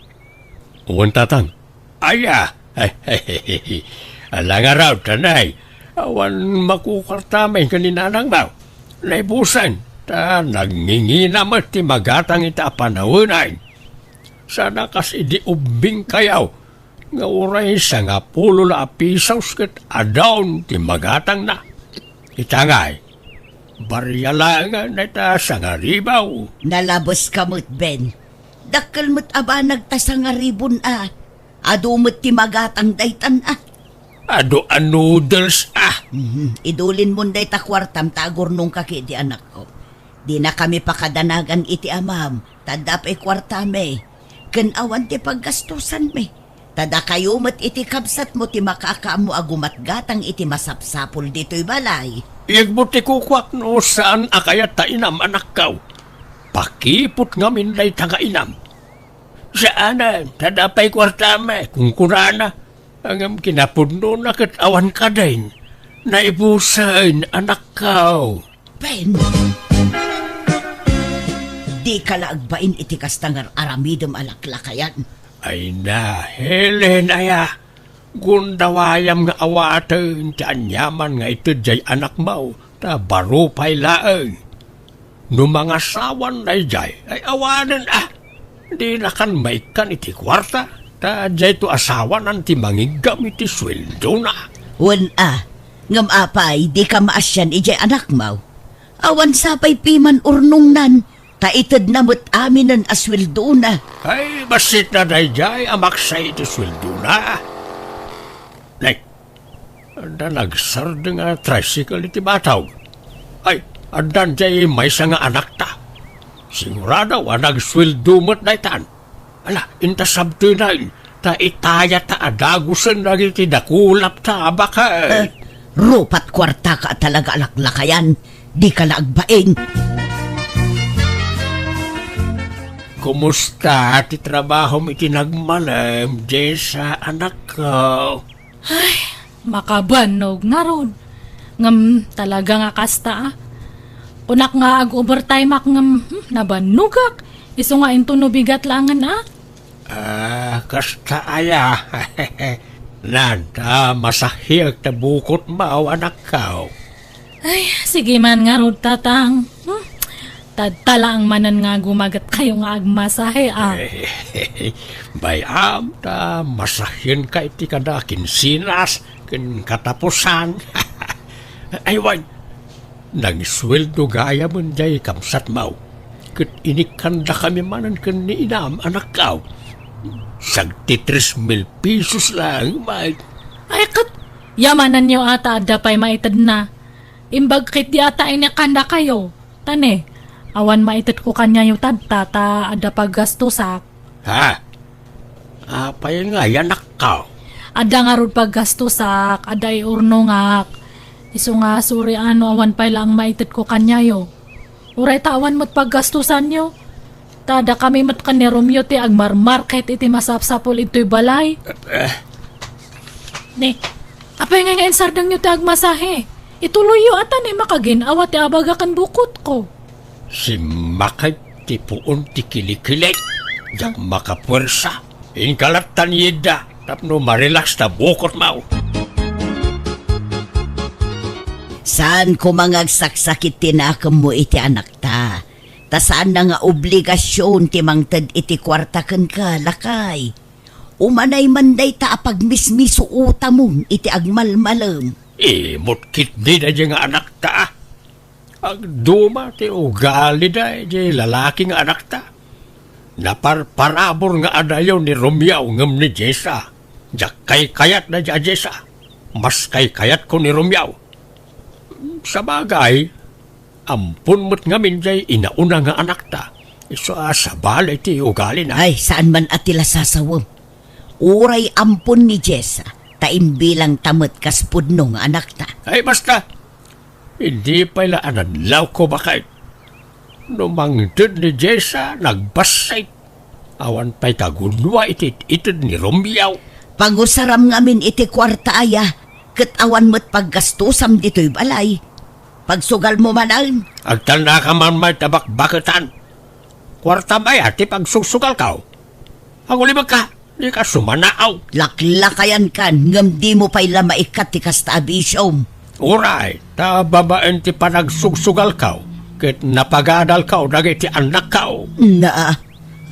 Wen, tatang. Aya, ala ngarud, tanay. Awan makukuartami ken ni nanangmo. Naibusen, ta nagngingina met ti magatang ita a panawen. Sana kas idi ubbing kayo, nga uray sangapulo la a pisos ket adaon ti magatangna. Ita ngay, barria laengen dayta sangaribu. Nalabeska met, Ben. Dakkel met a banag ta sangaribun a. Adu met ti magatang daytan a. Adu a noodles a. Mhm. Idulinmon dayta kuartam ta agurnongka ketdi, anakko. Dinakami pakadanagan iti amam, ta adda pay kuartami, ken awan ti paggastosanmi. Ta dakayo met iti kabsatmo ti makaammo a gumatgatang iti masapsapul ditoy balay. Iyegmo ti kukuak no saan a kayat ta inam, anakko. pakipot ngamin dayta nga inam. "Saanen, ta adda pay kuartam," kunkunana. Ngem kinapudnona ket awan kadin. Naibusen, anakko. Ben! Dika la agbain iti kasta nga ar-aramidem a laklakayan. Ay na, Helen, aya, gundawayam nga awaten ti aniaman nga ited jay anakmo, ta baro pay laeng. No mangasawan dayjay, ay awanen a, dinakan maikkan iti kuarta, ta jayto asawanan ti mangiggam iti sueldona. Wen a, ngem apay, dika maasian idiay anakmo? Awan sapay piman urnongnan, ta itedna met aminen a sueldona. Ay, bassitna dayjay a maksay iti sueldona. Nay, adda nagsardeng a tricycle iti batog. Ay, addan jay maysa nga anakta. Sigurado a nagsueldo met daytan. Ala, inta sabtenen, ta itayata a dagusen dagiti dakulapta a baket. Eh, rupat kuartaka a talaga a laklakayan. Dika la agbain. Kumusta ti trabahom iti nagmalem, Jessa, anakko? Ay, makabannog ngarud. Ngem talaga nga kasta, a. Kunak nga ag-overtime-ak ngem, hmm, nabannogak. Isu nga intono bigat laengen, a. Ah, kasta aya. Nan, ta masahiek ta bukotmo, anakko. Ay, sige man ngarud, Tatang. Hmm? Tadta laeng manen nga gumaget kayo nga agmasahe, a. Bay-am, ta masahienka iti kada kinsinas ken katapusan. Ay, wen, nagsueldo gayamen jay kamsatmo. Ket inikkandakami manen ken ni inam, anakko. Sagdi tres mil pesos laeng, bay. Ay, ket yamanenyo a ta adda pay maitedna. Imbag ketdi a ta inikkandakayo. Ta ne, awan maitedko kaniayo tadta ta adda paggastosak. Ha? Apay ngay, anakko? Adda ngarud paggastosak, adda iurnongak. Isu nga suri a no awan pay laeng maitedko kaniayo. Uray ta awan met paggastosanyo. Ta dakami met ken ni Romeo ti agmarmarket iti masapsapul idtoy balay. Eh. Ni, apay ngay nga insardengyo ti agmasahe? Ituloyyo a ta ni makagin-awa ti abaga ken bukotko. Simmakay ti puon ti kilikilik. Diak makapuersa. Inka lattan, Yedda, tapno marelax ta bukotmo. Saan koma nga agsaksakit ti nakemmo iti anakta. Ta saanna nga obligasion ti mangted iti kuarta kenka, lakay. Umanay man dayta a pagmismisuotamon iti agmalmalem. Imot ketdi daydiay nga anakta, a. Agduma ti ugalida idiay lalaki nga anakta. Naparparabur nga adayo ni Romeo ngem ni Jessa. Diak kaykayat daydiay a Jessa. Mas kaykayatko ni Romeo. Sabagay, ampon met ngamin diay inauna nga anakta. Isu a sabali ti ugalina. Ay, saan man a ti lasasawem. Uray ampon ni Jessa, ta imbilangta met kas pudno nga anakta. Ay, basta. Idi pay la a nadlawko, baket. No mangted ni Jessa, nagbassit. Awan pay kagudua iti it-ited ni Romeo. Pangusaram ngamin iti kuarta aya, ket awan met paggastosam ditoy balay. Pagsugalmo manen. Agtalnaka man may ta bakbaketan. Kuartam aya ti pagsugsugalko? Agulibekka, dika sumanaaw. Laklakayankan, ngem dimo pay la maikkat ti kasta a bisiom. Uray, ta babaen ti panagsugsugalko, ket napagadalko dagiti annakko. Na,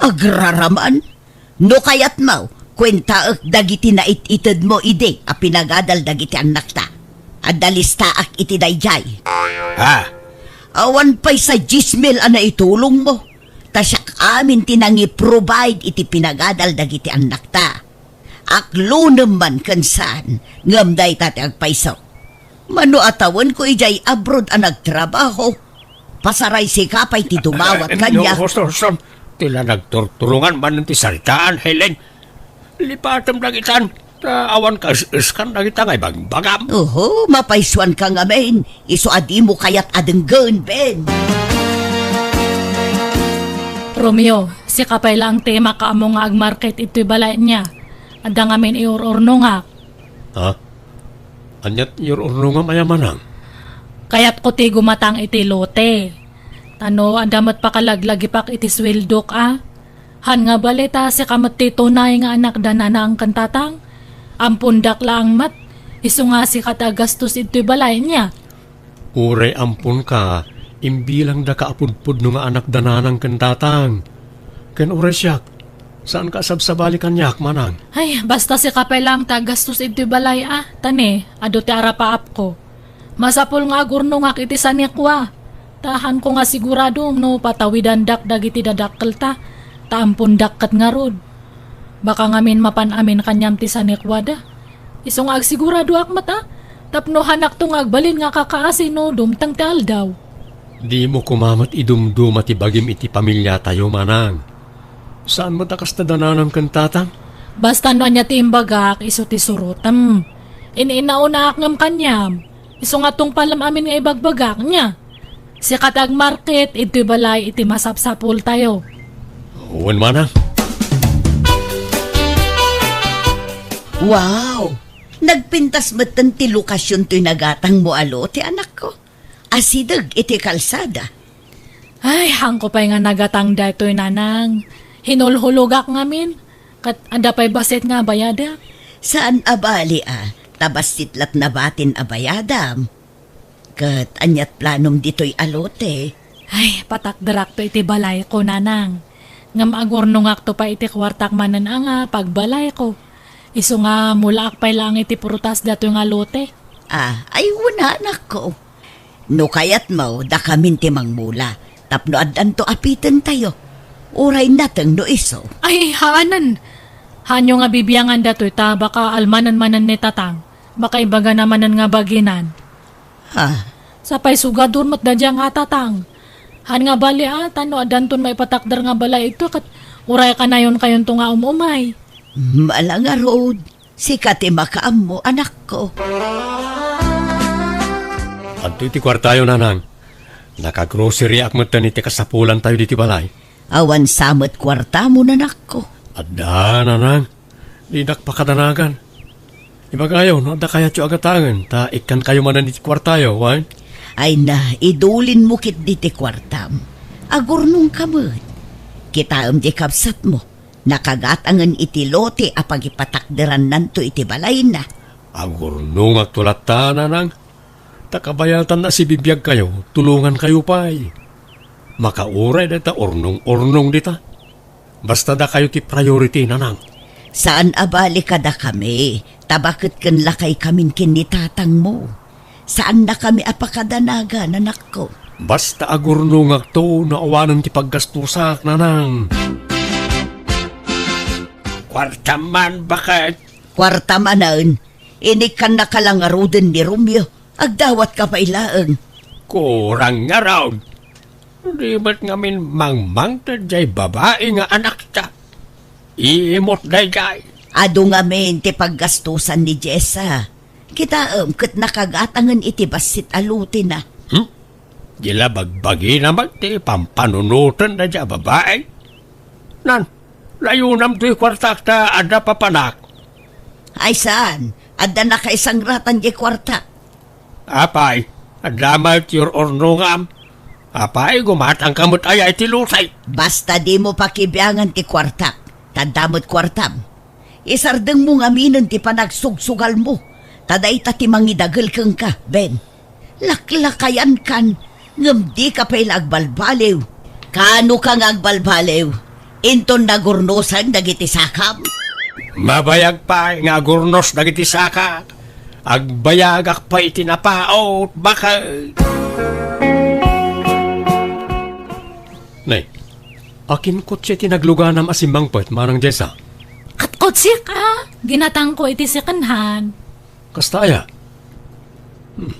agraraman? No kayatmo, kuentaek dagiti nait-itedmo idi a pinagadal dagiti annakta. Adda listaak iti daydiay. Ha? Awan pay sa dies mil a naitulongmo. Ta siak amin ti nangi-provide iti pinagadal dagiti annakta. Aklonem man ken saan, ngem dayta ti agpayso. Mano a tawenko idiay abroad a nagtrabaho, pasaraysika pay ti dumawat kaniak. No, Houston, Houston, ti la nagturturongan manen ti saritaan, Helen. Lipatem dagitan, ta awan kaes-eskan dagita nga ibagbagam. Oho, mapaysuanka ngamin. Isu a dimo kayat a denggen, Ben. Romeo, sika pay laeng ti makaammo nga agmarket itoy balay ania. Adda ngamin iur-urnongak. Ha? Ania ti iur-urnongam aya, manang? Kayatko ti gumatang iti lote. Ta no adda met pakalaglagipak iti sueldok a. Han nga bali ta sika met ti tunay nga anak da nanang ken tatang. Ampondak laeng met, isu nga sika ti aggastos itoy balay ania. Uray amponka, imbilangdaka a pudpudno nga anak da nanang ken tatang. Ken uray siak, saanka a sabsabali kaniak, manang? Ay, basta sika pay laeng ti aggastos iti balay a, ta ni, adu ti arapaapko. Masapul nga agurnongak iti sanikua. Ta hanko nga sigurado no patawidandak dagiti dadakkelta, ta ampondak ket ngarud. Baka ngamin mapan amin kaniam ti sanikuada. Isu nga agsiguradoak met a, tapno hanakto nga agbalin nga kakaasi no dumteng ti aldaw. Dimo koma met idumduma ti bagim iti pamiliatayo, manang. Saan met a kasta da nanang ken tatang? Basta no ania ti imbagak, isu ti surotem. In-inaunaak ngem kaniam. Isu nga tungpalem amin nga ibagbagak, nia? Sika ti agmarket iti balay iti masapsapultayo. Wen, manang. Wow! Nagpintas metten ti lokasion toy nagatangmo a lote, anakko. Asideg iti kalsada. Ay, hanko pay nga nagatang daytoy, nanang. Hinulhulogak ngamin. Ket adda pay bassit nga bayada. Saan a bali a, ta bassit la't nabatin a bayadam. Ket aniat planom ditoy a lote? Ay, patakderakto iti balayko, nanang. Ngem agurnongakto pay iti kuartak manen a nga pagbalayko. Isu nga mulaak pay laeng iti prutas datoy nga lote. Ah, ay, wen, anakko. No kayatmo, dakamin ti mangmula, tapno addanto a pitentayo. Uray nateng no isu. Ay, haanen. Haanyo nga bibiangan datoy ta baka almanen manen ni tatang. Baka ibagana manen nga baginan. Ha? Sapay sugador met daydiay nga tatang. Han nga bali a, ta no addanton maipatakder nga balay ito, ket uray kanayon kayonto nga um-umay. Mala ngarud, sika ti makaammo, anakko. Adtoy ti kuartayo, nanang. Nakagroceryak metten iti kasapulantayo diti balay. Awan sa met kuartamo, anakko? Adda, nanang. Dinak pakadanagan. Ibagayo, no adda kayatyo a gatangen, ta ikkankayo manen iti kuartayo, wen? Ay na, idulinmo ketdi ti kuartam. Agurnongka met. Kitaem ti kabsatmo. Nakagatangen iti lote a pagipatakderannanto iti balayna. Agurnongakto latta, nanang. Ta kabayatanna a sibibiagkayo, tulongankayo pay. Makauray dayta urnong-urnong dita. Basta dakayo ti priority, nanang. Saan a bali kadakami, ta baket ken lakaykamin ken ni tatangmo. Saannakami a pakadanagan, anakko. Basta agurnongakto no awanen ti paggastusak, nanang. Kuartam man, baket. Kuarta manen, inikkannaka la ngaruden ni Romeo. Agdawatka pay laeng. Kurang ngarud. Di met ngamin mangmangted jay babai nga anakta. Imot dayjay. Adu ngamin ti paggastusan ni Jessa. Kitaem ket nakagatangen iti bassit a lotena. Hmm? Di la bagbagina met ti pampanunoten dayjay a babai. Nan, layonam toy kuartak ta adda papanak. Ay saan, adda nakaisangratan jay kuartak. Apay, adda met ti ur-urnongam. Apay, gumatangka met aya iti lotay? Basta dimo pakibiangan ti kuartak, ta adda met kuartam. Isardengmo ngaminen ti panagsugsugalmo, ta dayta ti mangidagel kenka, Ben. Laklakayankan, ngem dika pay la agbalbaliw. Kaanoka nga agbalbaliw? Inton nagurnosen dagiti sakam? Mabayag pay nga agurnos dagiti sakak. Agbayagak pay iti napaut, baket. Nay, akin kotse ti nagluganam a simmangpet, Manang Jessa? Ket kotsek a, ginatangko iti second hand. Kasta aya? Hmm.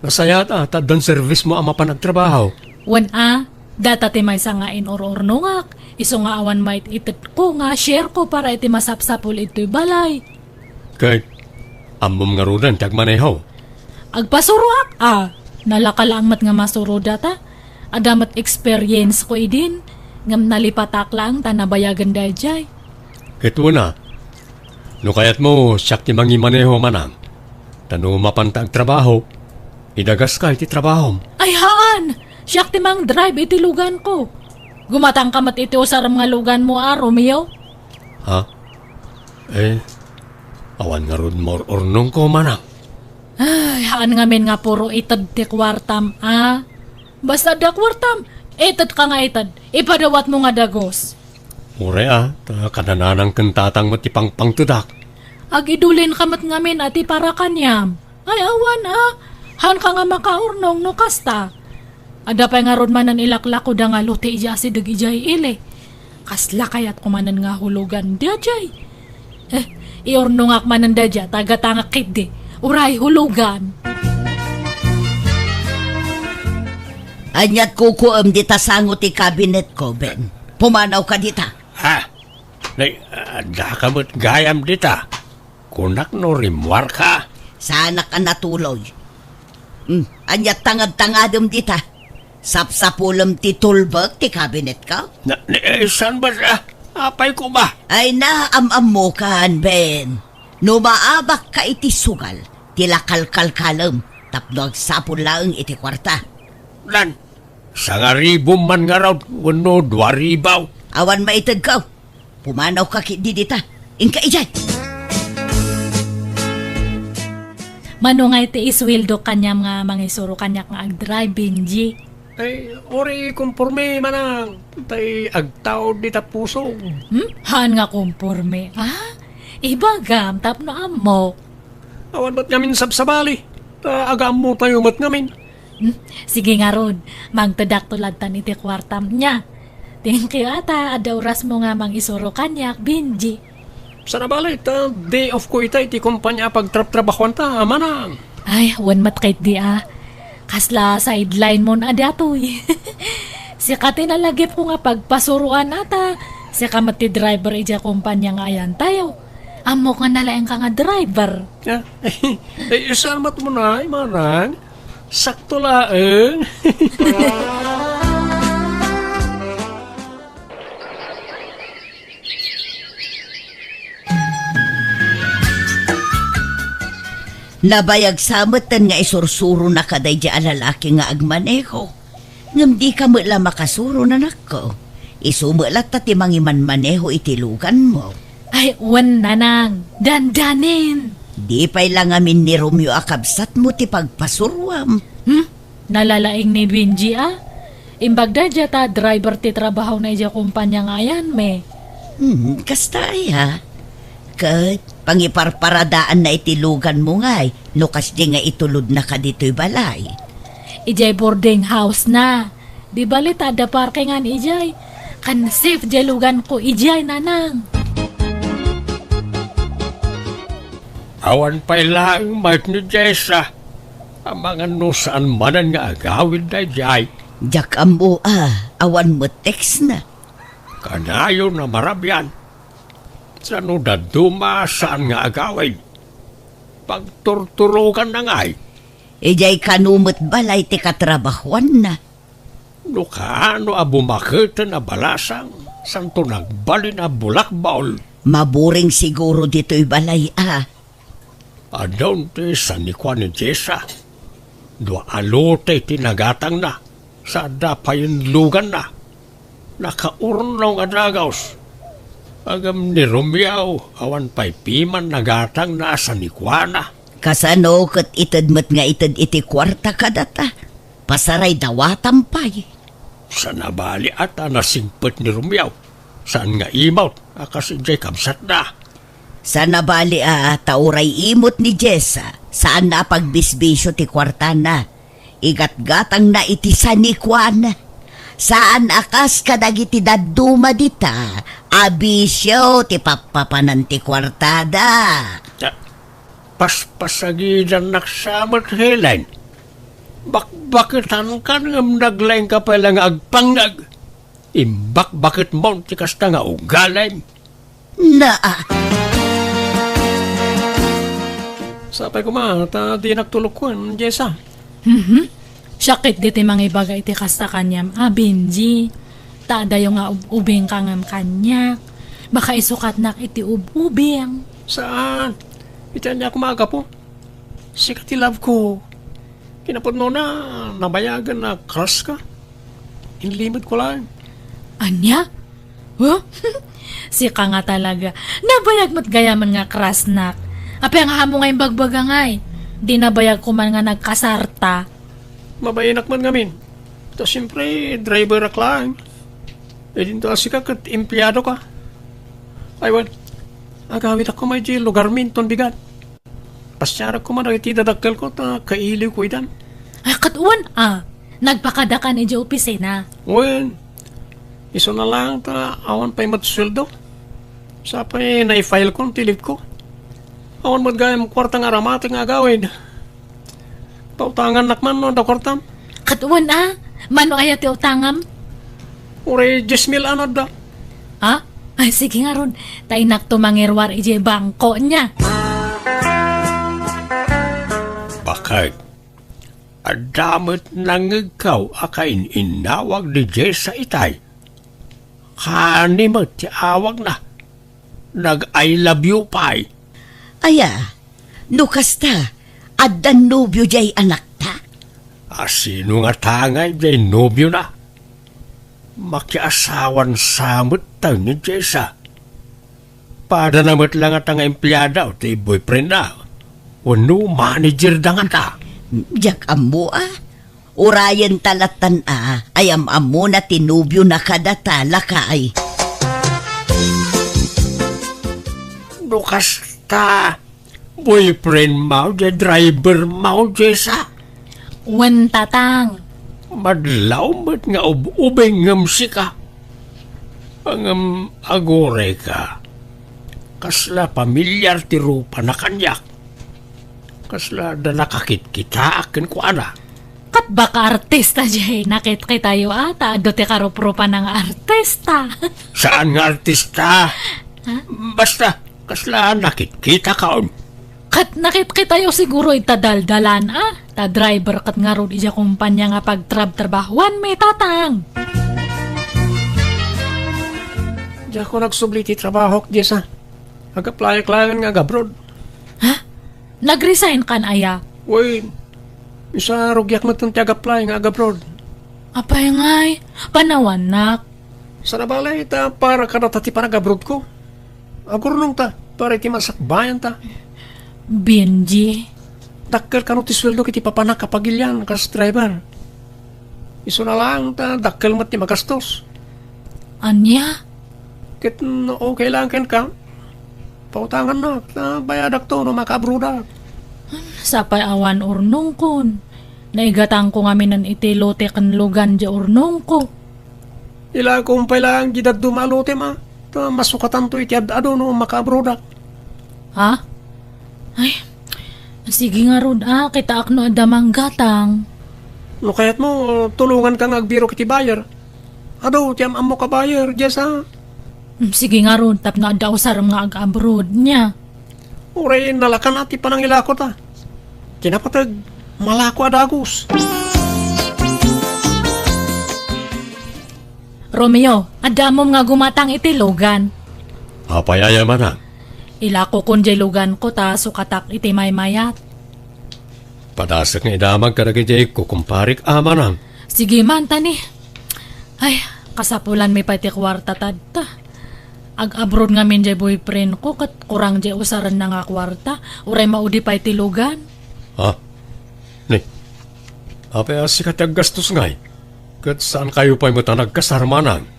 Nasayaat a, ta addan servismo a mapan agtrabaho. Wen a, data ti maysa nga inur-urnongak, isu nga awan maited ko nga share ko para iti masapsapul itoy balay. Ket, ammom ngaruden ti agmaneho? Agpasuroak a, nalaka laeng met nga masuro data. Adda met experience ko idin. Ngem nalipatak laeng ta nabayagen daydiay. Ket wen a, no kayatmo, siak ti mangimaneho, manang. Ta no mapanta agtrabaho, idagaska iti trabahom. Ay, haan! Siak ti mangdrive iti luganko. Gumatangka met iti usarem nga luganmo a, Romeo. Ha? Eh, awan ngarud maur-urnongko, manang. Ay, haan ngamin nga puro ited ti kuartam, a? Basta adda kuartam, itedka nga ited, ipadawatmo nga dagus. Uray a, ta kananang ken tatang met ti pangpangtedak. Agidulinka met ngamin a ti para kaniam. Ay, awan a, haanka nga makaurnong no kasta. Adda pay ngarud manen ilaklako da nga lote idiay asideg idiay ili. Kasla kayatko manen nga hulugan daydiay. Eh, iurnongak manen daydiay, tagatangak ketdi. Uray hulugan. Ania't kukuem dita sango ti kabinetko, Ben? Pumanawka dita. Ha? Nay, addaka met gayam dita. Kunak no rimmuarka. Saanak a natuloy. Hmm, ania't tangad-tangadem dita? Sapsapulem ti tulbek ti kabinetko? Na, ni, eh, saan ba, ah, apay ko ba? Ay na, am-ammokan, Ben. No maabakka iti sugal, ti lakalkalkalem tapno agsapul laeng iti kuarta. Nan, sangaribom man ngarud wenno dua ribaw. Awan maitedko. Pumanawka ketdi dita. Inka idiay. Mano nga iti isueldok kaniam nga mangisuro kaniak nga agdrive, Benji? Ay, uray konporme, manang. Tay agtaud dita pusog. Hmm? Haan nga konporme, ah? Ibagam tapno ammok. Awan met ngamin sabsabali. Ta agaammotayo met ngamin. Hmm? Sige ngarud, mangtedakto lattan iti kuartam nia. Thank you, ata. Adda orasmo nga mangisuro kaniak, Benji. Sana bale, ta day off ko ita iti kompania a pagtrabtrabahuanta, manang. Ay, wen met ketdi a. Kasla sideline mon a datoy. Sika ti nalagipko nga pagpasuroan ata. Sika met ti driver idiay kompania nga ayantayo. Ammok nga nalaingka nga driver. Ah, eh, salamat mo na, manang. Sakto laeng. Nabayag sa metten nga isursuronaka daydi a lalaki nga agmaneho. Ngem dika met la makasuro, nanakko. Isu met latta ti mangimanmaneho iti luganmo. Ay, wen, nanang. Dandanin. Di pay la ngamin ni Romeo a kabsatmo ti pagpasuruam. Hmm? Nalalaing ni Benji, a? Imbag daydiay ta driver ti trabahona idiay kompania nga ayanmi. Hmm, kasta aya. Ket pangiparparadaanna iti luganmo ngay no kasdi nga itulodnaka ditoy balay. Idiay boarding house na. Di bali ta adda parkingan idiay. Ken safe diay luganko idiay, nanang. Awan pay laeng met ni Jessa. Amangan no saan manen nga agawid daydiay. Diak ammo a, awan met textna. Kanayon a marabian. Sano dadduma saan nga agawid? Pagturturoganna ngay. Idiay kano met balay ti katrabahuanna. No kaano a bumaketen a balasang, santo nagbalin a bulakbol. Maburing siguro ditoy balay a. Adun ti sanikua ni Jessa. Dua a lote ti nagatangna, sa adda payen luganna. Nakaurnong a dagus. Ngem ni Romeo, awan pay piman nagatangna a sanikuana. Kasano ket ited met nga ited iti kuarta kadata? Pasaray dawatam pay. Sana bali a ta nasingpet ni Romeo. Saan nga imot a kas idiay kabsatna. Sana bali a ta uray imot ni Jessa, saanna a pagbisbisio ti kuartana. Igatgatangna iti sanikuan. Saan a kas kadagiti dadduma dita a bisio ti pappapanan ti kuartada. Ta-, paspasagidannak sa met, Helen. Bakbaketankan ngem naglaingka pay la nga agpangngeg. Imbakbaketmon ti kasta nga ugalim. Naa. Sapay koma, ta dinak tulokon, Jessa. Mhm. Siak ketdi ti mangibaga iti kasta kaniam a, Benji. Ta adayo nga ub-, ubingka ngem kaniak. Baka isukatnak iti ub-, ubing. Saan? Iti ania koma a gapu? Sika ti love ko. Kinapudnona, nabayagen a crush ka. Inlimed ko laeng. Ania? Huh? Sika nga talaga. Nabayag met gayamen nga crushnak. Apay nga amo nga imbagbaga ngay? Di nabayag ko man nga nagkasarta. Mabainak man ngamin. Ta siempre, driverak laeng. Idinto a sika ket empleado ka. Ay, wen, agawidak koma idiay lugarmi inton bigat. Pasiarak koma dagiti dadakkelko ta kailiwko idan. Ay, ket wen a, nagpakadakan idiay opisina. Wen, isuna laeng ta awan pay met sueldo. Sapay naifilekon ti leave ko. Awan met gayam kuarta nga aramate nga agawid. Pautangannak man no adda kuartam. Ket wen a, mano aya ti utangam? Uray dies mil a no adda. Ha? Ay, sige ngarud. Ta innak to mangiruar idiay bangko nia. Bakit? Adda met nangngegko a kain-innawag ni Jessa itay. Kani met ti awagna. Nag-I love you pay. Aya, no kasta, addan nobio diay anakta? A sino ngata ngay diay nobiona? Makiasawan sa met tayo ni Jessa. Padana met la ngata nga empleada ti boyfriendna. Wenno managerda ngata. Diak ammo a. Urayen ta latan a, ay am-ammona ti nobiona kadata, lakay. No kasta, boyfriend mo, diay driver mo, Jessa? Wen, Tatang. Madlaw met nga ub-ubing ngem sika. Ngem aguray ka. Kasla pamilyar ti rupana kaniak. Kasla adda nakakitkitaak kenkuana. Ket baka artista diay nakitkitayo a, ta adu ti karuprupana nga artista. Saan nga artista? Ha? Basta, kasla nakitkitaka on. Ket nakitkitayo siguro ita daldalan a, ta driver ket ngarud idiay kompania nga pagtrabtrabahuanmi, Tatang. Diakon agsubli ti trabahok, Jessa. Ag-applyak laeng nga ag-abroad. Ha? Nag-resign kan aya? Wen, isa rugiak met ti ag-apply nga ag-abroad. Apay ngay, panawannak. Sana bale, ta para kadata ti panag-abroad ko. Agurnong ta, para iti masakbayan ta. Benji. Dakkel kano ti sueldo iti papanak a pagilian kas driver. Isuna laeng ta dakkel met ti magastos. Ania? Ket no okay laeng kenka, pautangannak, ta bayadak to no makaabroadak. Sapay awan urnongkon. Naigatangko ngaminen iti lote ken lugan diay urnongko. Ilakom pay laeng diay dadduma a lotem a, ta masukatanto iti ad-adu no makaabroadak. Ha? Ay, sige ngarud a, kitaak no adda manggatang. No kayatmo, tulonganka nga agbirok iti buyer. Adu ti am-ammok a buyer, Jessa. Mm, sige ngarud, tapno adda usarem nga ag-abroad nia. Uray nalakan a ti panangilako ta. Kinapateg, malako a dagus. Romeo, adda ammom nga gumatang iti lugan. Apay aya, manang? Ilakokon diay luganko ta sukatak iti maymayat. Padasek nga idamag kadagiti kukumparik a, manang. Sige man, tani. Ay, kasapulanmi pay ti kuarta tadta. Ag-abroad ngamin diay boyfriend ko, ket kurang diay usarenna nga kuarta. Uray maudi pay ti lugan. Ha? Ni, apay a sika ti aggastos ngay? Ket saan kayo pay met a nagkasar, manang?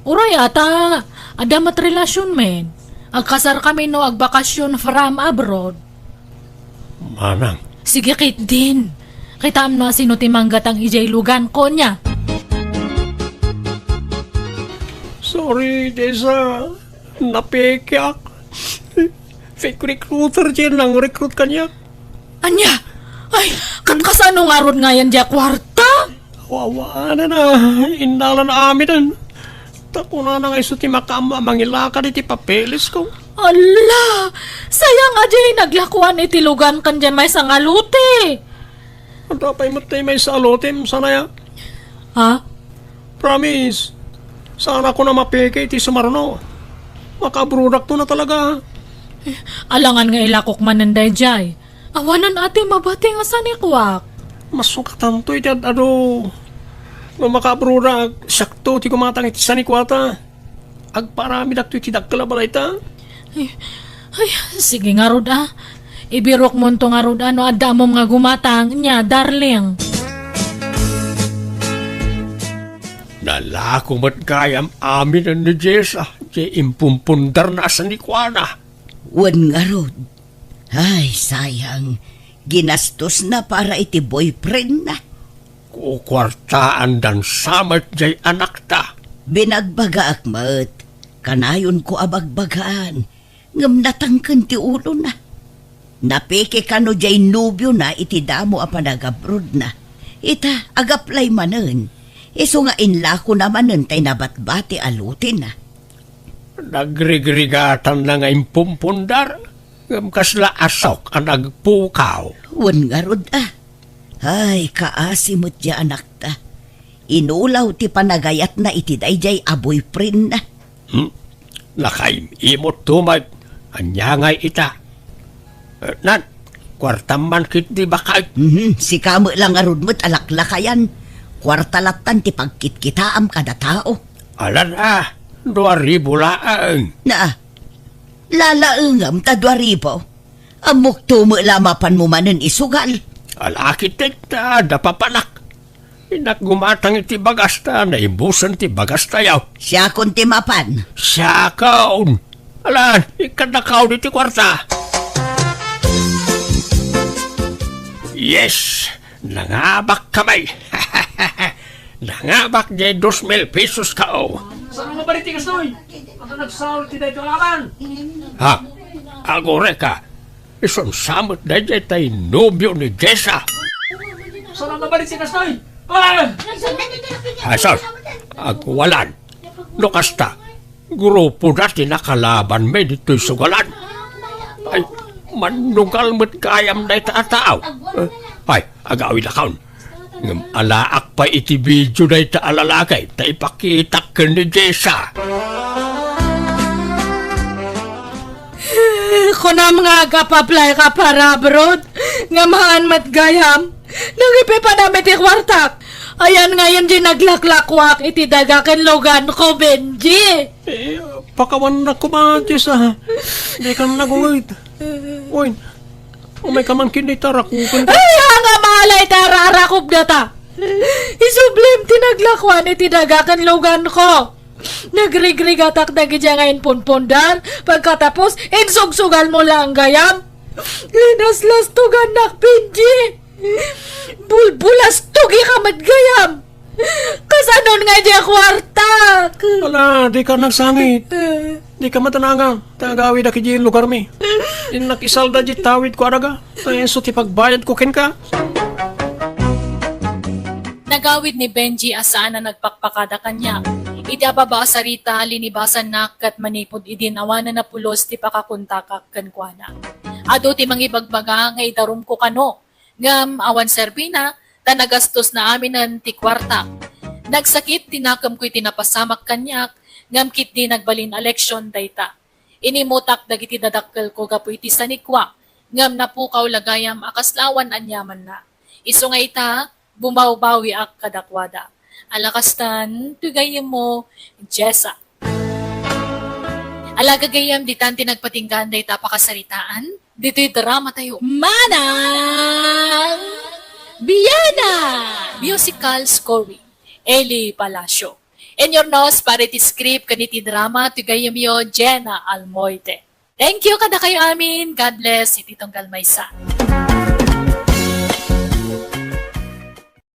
Uray ata, adda met relasyonmin. Agkasar kami no agbakasyon from abroad. Manang. Sige, ketdin. Kitaem no asino ti manggatang idiay luganko nia. Sorry, Jessa. Napekiak. Fake recruiter diay nang-recruit kaniak. Ania? Ay, ket kasano ngarud ngayen diay kuarta? Awawanen a, innalan amiden. Ta kunana nga isu ti makaammo a mangilakad iti papelesko. Ala! Sayang a diay naglakuan iti lugan ken diay maysa nga lote. Adda pay met tay maysa a lotem, sanaya. Ha? Promise. Saanakon a mapeke iti sumaruno. Makaabrodakto na talaga. Alangan nga ilakok manen daydiay. Awanen a ti mabati nga sanikuak. Masukatanto iti ad-adu. No makaabrodak, siakto ti gumatang iti sanikuata. Agparamidakto iti dakkel a balayta. Ay, ay, sige ngarud a. Ibirokmonto ngarud a no adda ammom nga gumatang, nia, darling. Nalako met gayam aminen ni Jessa, diay impumpundarna a sanikuana. Wen ngarud. Ay, sayang. Ginastosna para iti boyfriendna. Kukuartaandan sa met diay anakta. Binagbagaak met. Kanayonko a bagbagaan. Ngem natangken ti ulona. Napeke kano diay nobiona iti damo a panagabrodna. Ita, agaplay manen. Isu nga inlakona manen tay nabatbati a lotena. Nagrigrigatanna nga impumpundar, ngem kasla asok a nagpukaw. Wen ngarud a. Ay, kaasi met diay anakta. Inulaw ti panagayatna iti daydiay a boyfriendna. Hmm? Nakaim-imotto met. Ania ngay ita? Eh, nan, kuartam man ketdi baket. Mhm, sika met la ngarud met a laklakayan. Kuarta lattan ti pagkitkitaam kada tao. Alan a, dua ribu laeng. Na, lalaengam ta dua ribu. Ammokto met la mapanmo manen isugal. Ala ketdi ta adda papanak. Innak gumatang iti bagasta, naibusen ti bagastayo. Siakon ti mapan. Siakon. Alan, ikkannakaon iti kuarta. Yes! Nangabak kami. Nangabak diay dos mil pesos kao. Saan nga balik ti kastoy? Ang nagsahol ti daytoy a laban. Ha? Agureka. Isun sa met daydiay tay nobio ni Jessa. Saan nga balik ti kastoy? Ah! Ay, sus! Agwalan. No kasta, grupoda ti nakalabanmi ditoy sugalan. Ay, mannugal met gayam dayta a tao. Eh, ay, agawidakon. Ngem alaak pay iti video dayta a lalaki ta ipakitak ken ni Jessa. Kunam nga agap-apply ka para abroad, ngem haan met gayam. Nangipipadam iti kuartak. Ayan ngayon di naglaklakuak iti daga ken luganko, Benji. Eh, pakawannak koma, Jessa. Dikan nagungit. Wen, umayka man ken dayta rakupen. Ay, nga malay ta rarakop data. Isublim ti naglakuan iti daga ken luganko. Nagrigrigatak dagiti nga impunpundar, pagkatapos, insugsugalmo laeng gayam. Linaslastogannak, Benji. Bulbulastogika met gayam. Kasanon nga diay kuartak? Ala, dika nagsangit. Dika matanagan. Ta agawida kadi lugarmi. Innak isalda diay tawidko a daga. Ta isu ti pagbayadko kenka. Nagawid ni Benji a saan a nagpakpakada kaniak. Iti ababa a sarita, linibasannak ket manipud idin awanen a pulos ti pakakontakak kenkuana. Adu ti mangibagbaga nga idarumko kano, ngem awan serbina, ta nagastosna aminen ti kuarta. Nagsakit ti nakemko iti napasamak kaniak, ngem ketdi nagbalin a leksion dayta. Inimutak dagiti dadakkelko gapu iti sanikua, ngem napukaw la gayam a kasla awan aniamanna. Isu nga ita, bumawbawiak kadakuada. Ala kastan, ti gayyemmo, Jessa. Ala gagayyem, ditan ti nagpatinggaan dayta a pakasaritaan. Ditoy dramatayo, Manang Biana! Musical scoring, Eli Palacio. Inurnos para iti script ken iti drama ti gayyemyo, Jenna Almoite. Thank you kadakayo amin. God bless iti tunggal maysa.